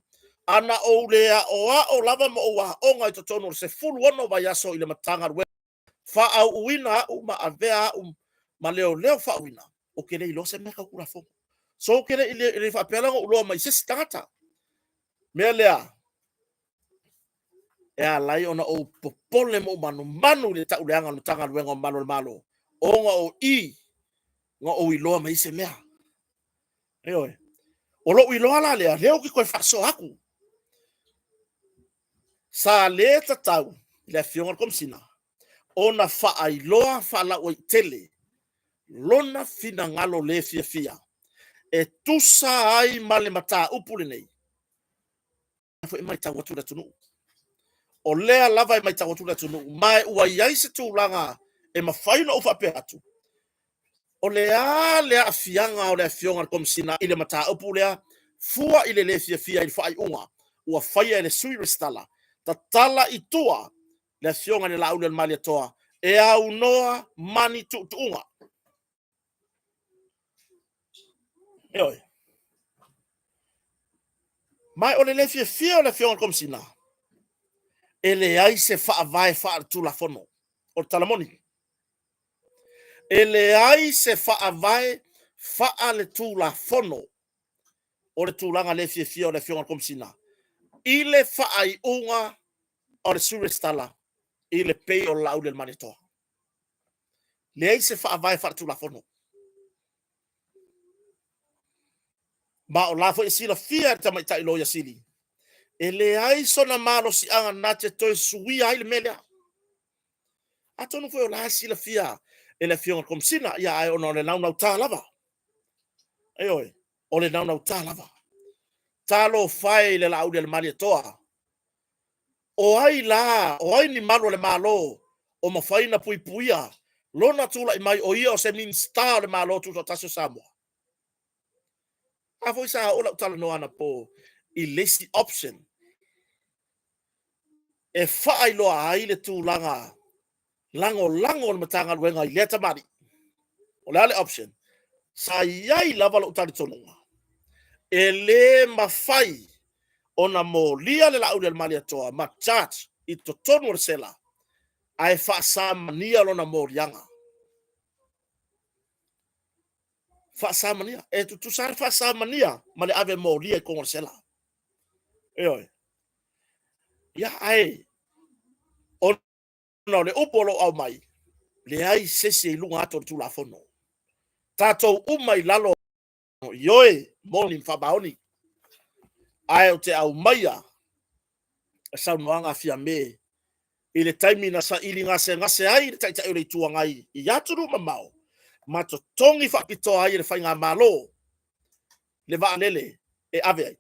A na ou le aoao lava ma ou aoga i totonu o le 16 vaiaso i le Matagaluega faaauuina au ma avea au ma leoleo faauuina, ou te le iloa se mea tau Tulafono. So ou te le i faapea la na ou iloa mai se isi tagata. Mea lea, e ala ai ona ou popole ma ou manumanu i le tauleaga o le Matagaluega o Malu o le Malo, ona o i na ou iloa mai ai se mea. Ioe. O lou iloa la lea, lea ou te toe faasoa atu. Sa le tatau i le Afioga i le Komesina ona faailoa faalauaitele lona finagalo le fiafia e tusa ai ma le mataupu lenei. Foi e matau atu le atunuu. O lea lava e matau atu le atunuu, ma ua i ai se tulaga e mafai ona ou faapea atu, o le a le aafiaga o le Afioga i le Komesina i le mataupu lea, fua i le le fiafia i le faaiuga ua faia e le Sui Resitala, tatala i tua le Afioga i le Laaulialemalietoa e aunoa ma ni tuutuuga. Ioe. Ma o le le fiafia o le Afioga i le Komesina, e leai se faavae faaletulafono. O le tala moni, e leai se faavae faaletulafono o le tulaga le fiafia o le Afioga i le Komesina i le faaiuga o le Sui Resitala i le pay o le Laaulialemalietoa. Leai se faavae faaletulafono. Ma o la foi e silafia e le tamaitai Loia Sili, e leai sona malosiaga na te toe suia ai le mea lea. Atonu foi o la e silafia e le Afioga i le Komesina, ia ae ona o le naunauta lava. Ioe, o le naunauta lava. Talofa e i le Laaulialemalietoa. O ai la, o ai ni malu o le Malo o mafai ona puipuia lona tulai mai o ia o se Minisita o le Malo Tutoatasi o Samoa? A foi sa oo lau talanoa anapo i le isi option e faailoa ai le tulaga lagolago o le Matagaluega i lea tamalii. O le a le option? Sa i ai lava lou talitonuga, e le mafai ona molia le Laaulialemalietoa ma charge i totonu o le sela, ae faasamania lona moliaga. Faasamania. E tutusa lava le faasamania ma le ave molia i totonu o le sela. Ioe. Ia, ae ona o le upu o lo o aumai, leai se isi e i luga atu o le Tulafono. Tatou uma i lalo, ioe, moni ma faamaoni. Ae ou te aumaia le saunoaga a Fiame i le taimi na saili gasegase ai le Taitai o le Itu Agai i atunuu mamao ma totogi faapitoa ai e le Faigamalo le vaalele e ave ai.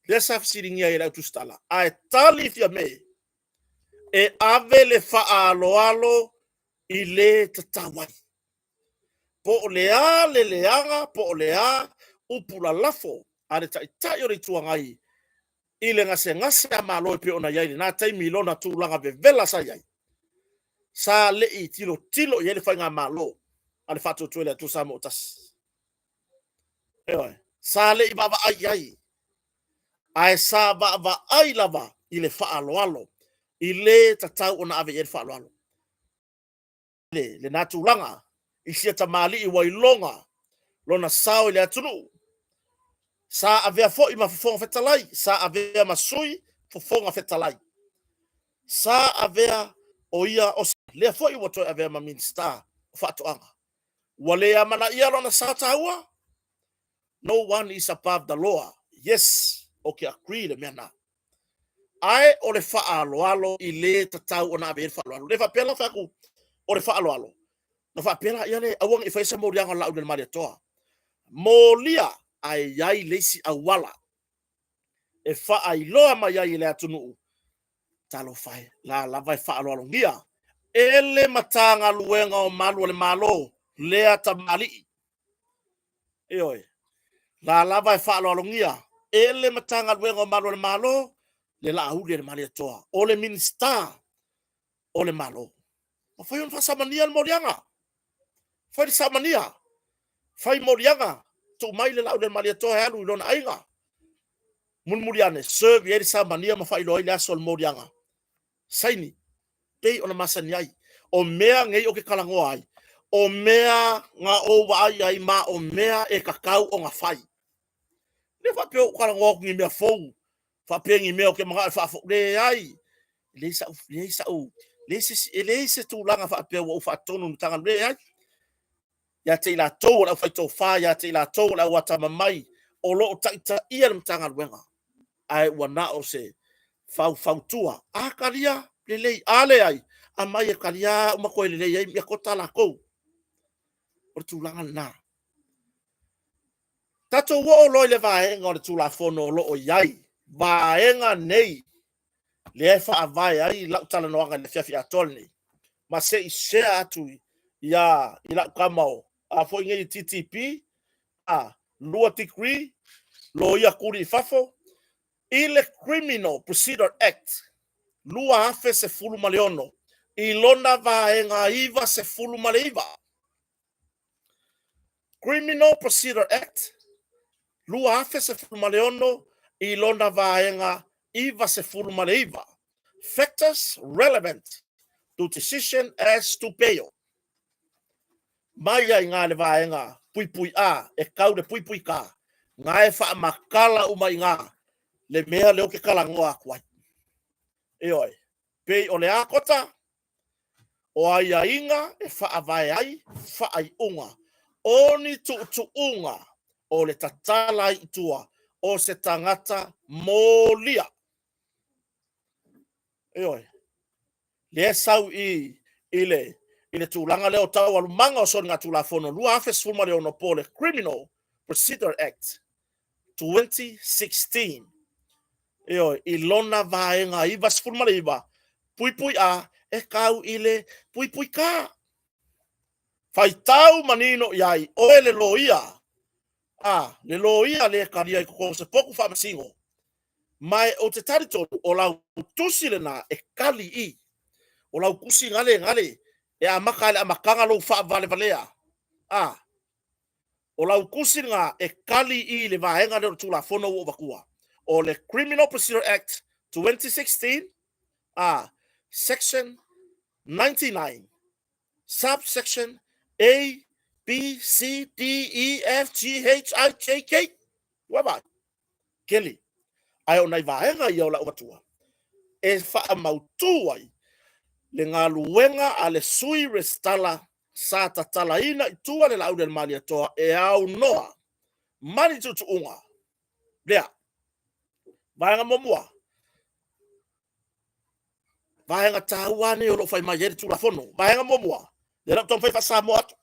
Lea sa fesiligia ai e le Au Tusitala, ae tali Fiame, e ave le faaaloalo i le tatau ai. Po o le a le leaga, po o le a upu lalafo a le Taitai o le Itu Agai i le gasegase a Malo e pei ona i ai i lena taimi i lona tulaga vevela sa i ai, sa le i tilotilo i ai le Faigamalo a le Faatuatua i le Atua Samoa ua Tasi. Ioe, sa le i vaavaai i ai, ae sa vaavaai lava i le faaaloalo, i le tatau ona ave i ai le faaaloalo. Le, lena tulaga i sia tamalii ua iloga lona sao i le atunuu. Sa avea foi ma Fofoga Fetalai, sa avea ma Sui Fofoga Fetalai. Sa avea o ia o lea foi ua toe avea ma Minisita o Faatoaga. Ua le amanaia lona sao taua? No one is above the law. Yes, ou te agree i le mea lena. Ae o le faaaloalo i le tatau ona ave i ai le faaaloalo. Le faapea la fai atu o le faaaloalo, na faapea la ia le aua ne i faia se moliaga o le Laaulialemalietoa. Molia ae i ai le isi auala e faailoa mai ai i le atunuu, talofa e, la lava e faaaloalogia e le Matagaluega o Malu o le Malo lea tamalii. Ioe, la lava e faaaloalogia e le Matagaluega o Malu o le Malo le Laaulialemalietoa, o le Minisita o le Malo. Mafai ona faasamania le moliaga. Fai le samania, fai moliaga. Tuu mai le Laaulialemalietoa e alu i lona aiga. Mulimuli ane, serve i ai le samania ma faailoa ai le aso o le moliaga. Saini, pei ona masani ai. O mea nei ou te talanoa ai, o mea na ou vaai ai ma o mea e tatau ona fai. Le faapea ua ou talanoa atu i ni mea fou, faapea ni mea ou te manao e faafou. Leai, e leai sa'u, leai sa'u, leai se isi, e leai se tulaga faapea ua ou faatonu i le Matagaluega, leai. Ia te i latou o le aufaitofa, ia te i latou o le auatamamai o lo o taitaia le Matagaluega, ae ua na o se faufautua. A talia, lelei, a leai, aumai e talia au ma toe lelei ai meatota latou. O le tulaga lena. Tatou oo loa i le vaega o le Tulafono o lo o i ai, vaega nei lea e faavae ai lau talanoaga i le afiafi atoa lenei, ma se i share atu ia i lau tama o a foi nei TTP, a 2 degree, loia tuli i fafo, i le Criminal Procedure Act 2016 i lona vaega 99. Criminal Procedure Act 2016 i lona vaega 99. Factors relevant to decision as to bail. Mai ai ngā le vaega puipui A e kau le puipui K, ngā e faamatala uma i ngā le mea lea ou te talanoa atu ai. Ioe, pei o le a kota? O aiaiga e faavae ai faaiuga o ni tuutuuga o le tatala ai i tua o se tagata molia. Ioe, lea e sau i i le i le tulaga lea o taualumaga o soligatulafono 2016 po o le Criminal Procedure Act 2016. Ioe, i lona vaega 99 puipui A e tau i le puipui K. Faitau manino i ai oe le loia, a, le loia le talia i totonu o se potu faamasino, ma e ou te talitonu o lau tusi lena e tali i. O lau tusi gale gale e amata i le amataga lou faavalevalea, a, O lau tusi lena e tali i le vaega lea o le Tulafono ua ou avatua, o le Criminal Procedure Act 2016, a, Section 99, subsection A, B, C, D, E, F, G, H, I, J, K. Ua vaai? Keli. Ae o nai vaega ia o le avatua e faamautu ai le galuega a le sui resitala sa tatalaina i tua le Laaulialemalietoa e aunoa ma ni tuutuuga lea. Vaega muamua, vaega taua nei o lo o fai mai ai le Tulafono. Vaega muamua, lea la ou taumafai e faa-Samoa atu,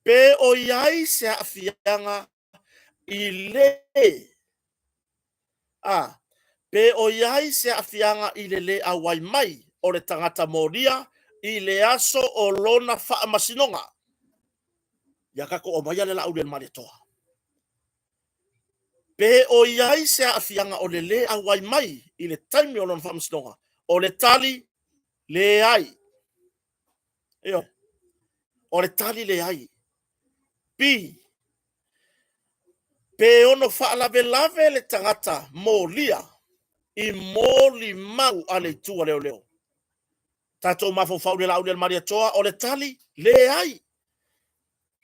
pe o i ai se aafiaga i le a pe o i ai se aafiaga i le lē auai mai o le tagata molia i le aso o lona faamasinoga. Ia tatou aumaia le Laaulialemalietoa. Pe o i ai se aafiaga o le lē auai mai i le taimi o lona faamasinoga? O le tali, leai. Ioe. O le tali, leai. B, pe ono faalavelave le tagata molia i molimau a le itu a leoleo. Tatou mafaufau i le Laaulialemalietoa, o le tali, leai.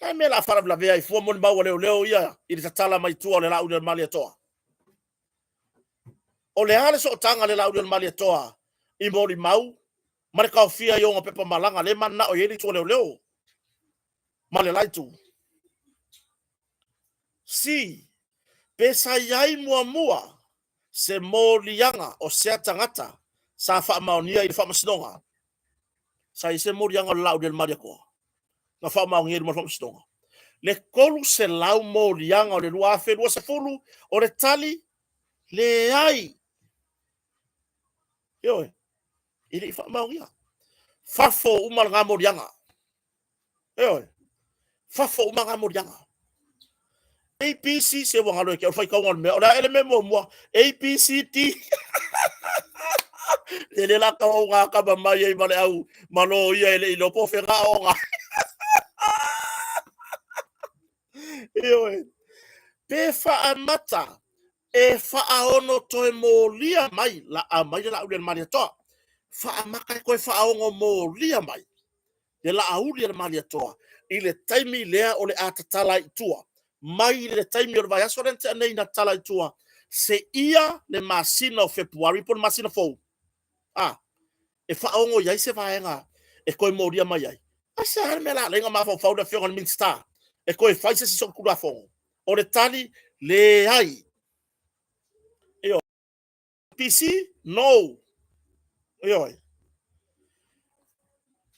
Le a mea o le a faalavelavea ai fua molimau a leoleo ia i le tatala mai tua o le Laaulialemalietoa? O le a le sootaga a le Laaulialemalietoa i molimau ma le taofia i ona pepa malaga lea e mananao i ai le itu a leoleo ma le la itu? C. Pe sa i ai muamua se moliaga o sea tagata sa faamaonia i le faamasinoga? Sa i ai se moliaga o le Laaulialemalietoa na faamaonia i luma o le faamasinoga? Le 300 moliaga o le 2020, o le tali, leai. Ioe, e le i faamaonia. Fafo uma lena moliaga. Ioe, fafo uma lena moliaga. A, B, C, se ua galo ia te au le faitauga o le mea. O le a ea le mea muamua? A, B, C, D. E le la tau au ngā kama mai ai ma le au malo ia e le i iloa po o fea ngā aoga. Ioe. Pe faaamata e faaono toe molia mai la aumai le laauli a le Malietoa. Faaamata e toe faaono molia mai le laauli a le Malietoa i le taimi lea o le a tatala ai i tua. Mai le taimi o le vaiaso lea na tea nei na tatala ai i tua, seia le masina o Fepuari po o le masina fou, a, e faaono i ai se vaega e toe molia mai ai. Aisea le mea la ala ai ona mafaufau le Afioga i le Minisita e toe fai se isi solitulafono? O le tali, leai. Ioe. PC, no. Ioe.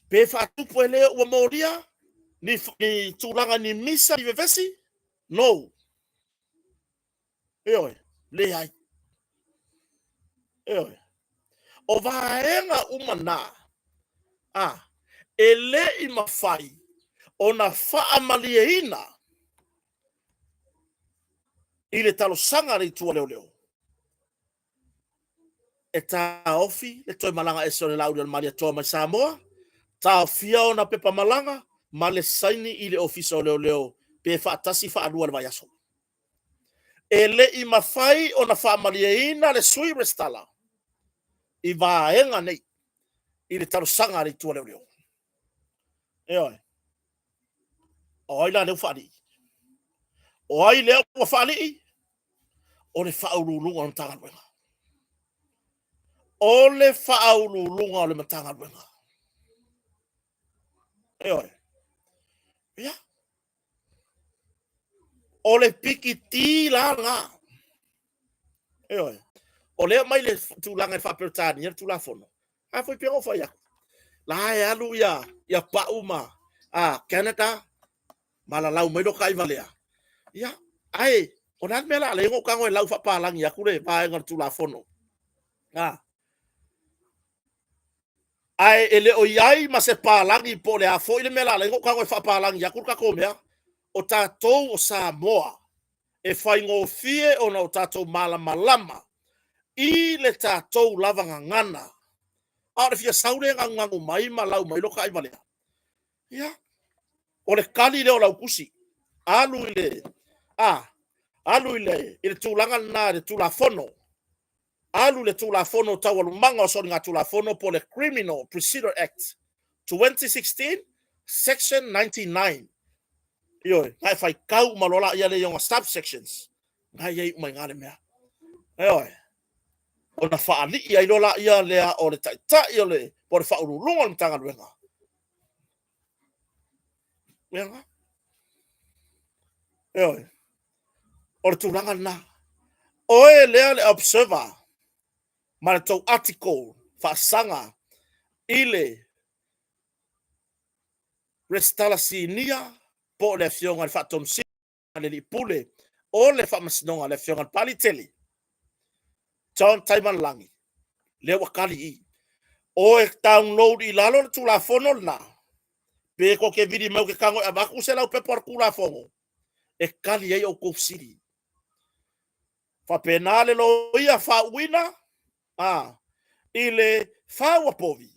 Pe faatupu e le ua molia ni, ni tulaga ni misa ni vevesi? No. Ioe, leai. Ioe. O vaega uma na, a, e le i mafai ona faamalieina i le talosaga a le Itu a Leoleo e taofi le toe malaga ese o le Laauli o le Malietoa mai Samoa, taofia ona pepa malaga ma le saini i le Ofisa o Leoleo pe faatasi faalua i le vaiaso. E le i mafai ona faamalieina le Sui Resitala i vaega nei i le talosaga a le Itu a Leoleo. Ioe. O ai la lea ua faalii? O ai lea ua faalii? O le faauluuluga o le Matagaluega. O le faauluuluga o le Matagaluega. Ioe. Ia. O le pikiti la lena. Ioe. O lea mai le tulaga i faa-Peretania le Tulafono. A foi pei ona ou fai atu, la e alu ia, ia Pau ma a, Canada, ma lalau mai lo taivalea. Ia, ae, o le a le mea la alai ona ou tago e lau faapalagi atu le vaega o le Tulafono? A. Ae e le o i ai ma se palagi po o le a foi le mea la alai ona ou tago e faapalagi atu le tatou mea. O tatou o Samoa, e faigofie ona o tatou malamalama i le tatou lava gagana. A o le fia sau lea e ganuganu mai ma lau mai lo taaivalea. Ia, o le kali lea o lau tusi. Alu i le, a, alu i le, i le tulaga lena i le Tulafono. Alu i le Tulafono o Taualumaga o Soligatulafono po o le Criminal Procedure Act 2016, Section 99. Ioe, na e faitau uma loa laia lea i ona subsections. Na i ai uma i ina le mea. Ioe. Ona faalii ai loa laia lea o le taitai o le, po o le faauluuluga o le Matagaluega. Ia lena. Ioe. O le tulaga lena. Oe lea le observer ma le tou article faasaga i le Resitala Sinia po o le Afioga i le Faatonu Sili le Alii Pule o le Faamasinoga, le Afioga i le Papaliitele John Taimalelagi, lea ua kali i i. Oe download i lalo le Tulafono lena, pe tou te vili mai ou te tago e avatu se laupepa o le Tulafono e kali ai outou fesili. Faapena le loia faauuina a, i le Faua Povi.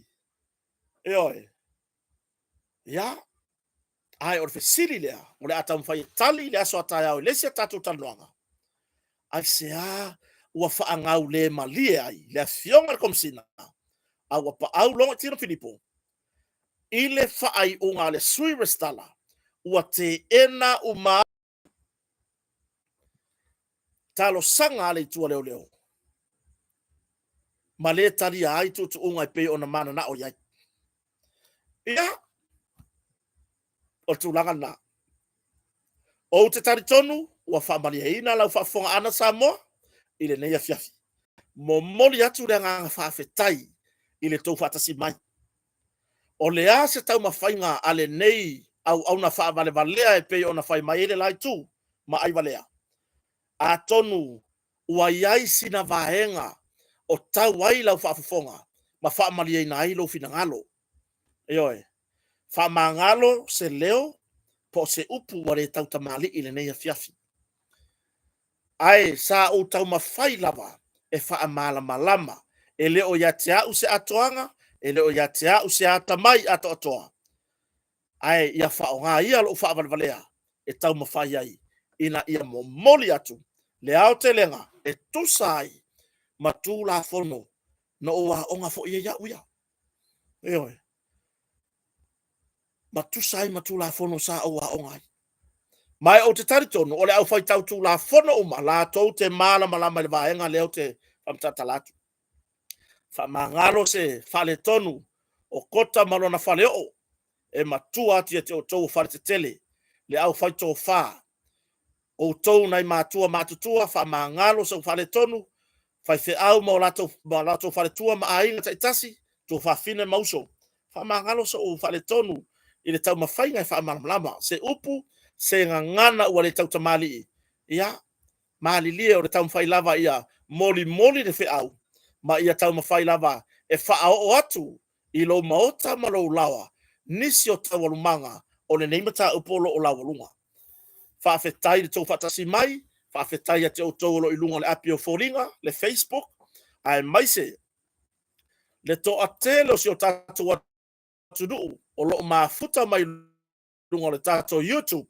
Ioe. Ia, ae o le fesili lea, o le a taumafai e tali i le aso a taeao i le isi a tatou talanoaga. Aisea ua faagaulemalie ai le Afioga i le Komesina a ua paau Logoitino Filipo i le faaiuga a le Sui Resitala ua teena uma talosaga a le Itu a Leoleo ma le talia ai tuutuuga e pei ona mananao i ai. Ia, o le tulaga lena. Ou te talitonu ua faamalieina lau faafofogaaga Samoa i lenei afiafi. Momoli atu le agaga faafetai i le tou faatasi mai. O le a se taumafaiga a lenei auauna faavalevalea e pei ona fai mai ai le la itu ma Aivalea? Atonu ua i ai sina vaega o tau ai lau faafofoga ma faamalieina ai lou finagalo. Ioe, faamagalo se leo po o se upu ua le tautamalii i lenei afiafi. Ae sa ou taumafai lava e faamalamalama, e le o ia te au se atoaga, e le o ia te au se atamai atoatoa, ae ia faaaoga ia lou faavalevalea e taumafai ai ina ia momoli atu le aotelega e tusa ai ma Tulafono na ou aoga foi ai au ia. Ioe. Ma tusa ai ma Tulafono sa ou aoga ai. Ma e ou te talitonu, o le aufaitau Tulafono uma, latou te malamalama i le vaega lea ou te faamatala atu. Faamagalo se faaletonu o Kota ma lona faleoo e matua atu ia te outou o faletetele, le aufaitofa, outou nai matua matutua, faamagalo sou faaletonu, faifeau ma o latou, ma latou faletua ma aiga taitasi, tuafafine ma uso, faamagalo sou faaletonu i le taumafaiga e faamalamalama se upu, se gagana ua le tautamalii, ia, malilie o le taumafai lava ia molimoli le feau ma ia taumafai lava e faaoo atu i lou maota ma lou laoa nisi o taualumaga o lenei mataupu o lo o laualuga. Faafetai i le tou faatasi mai, faafetai ia te outou o lo o i luga o le api o foliga, le Facebook, aemaise le toatele o si o tatou atunuu o lo o mafuta mai luga o le tatou YouTube.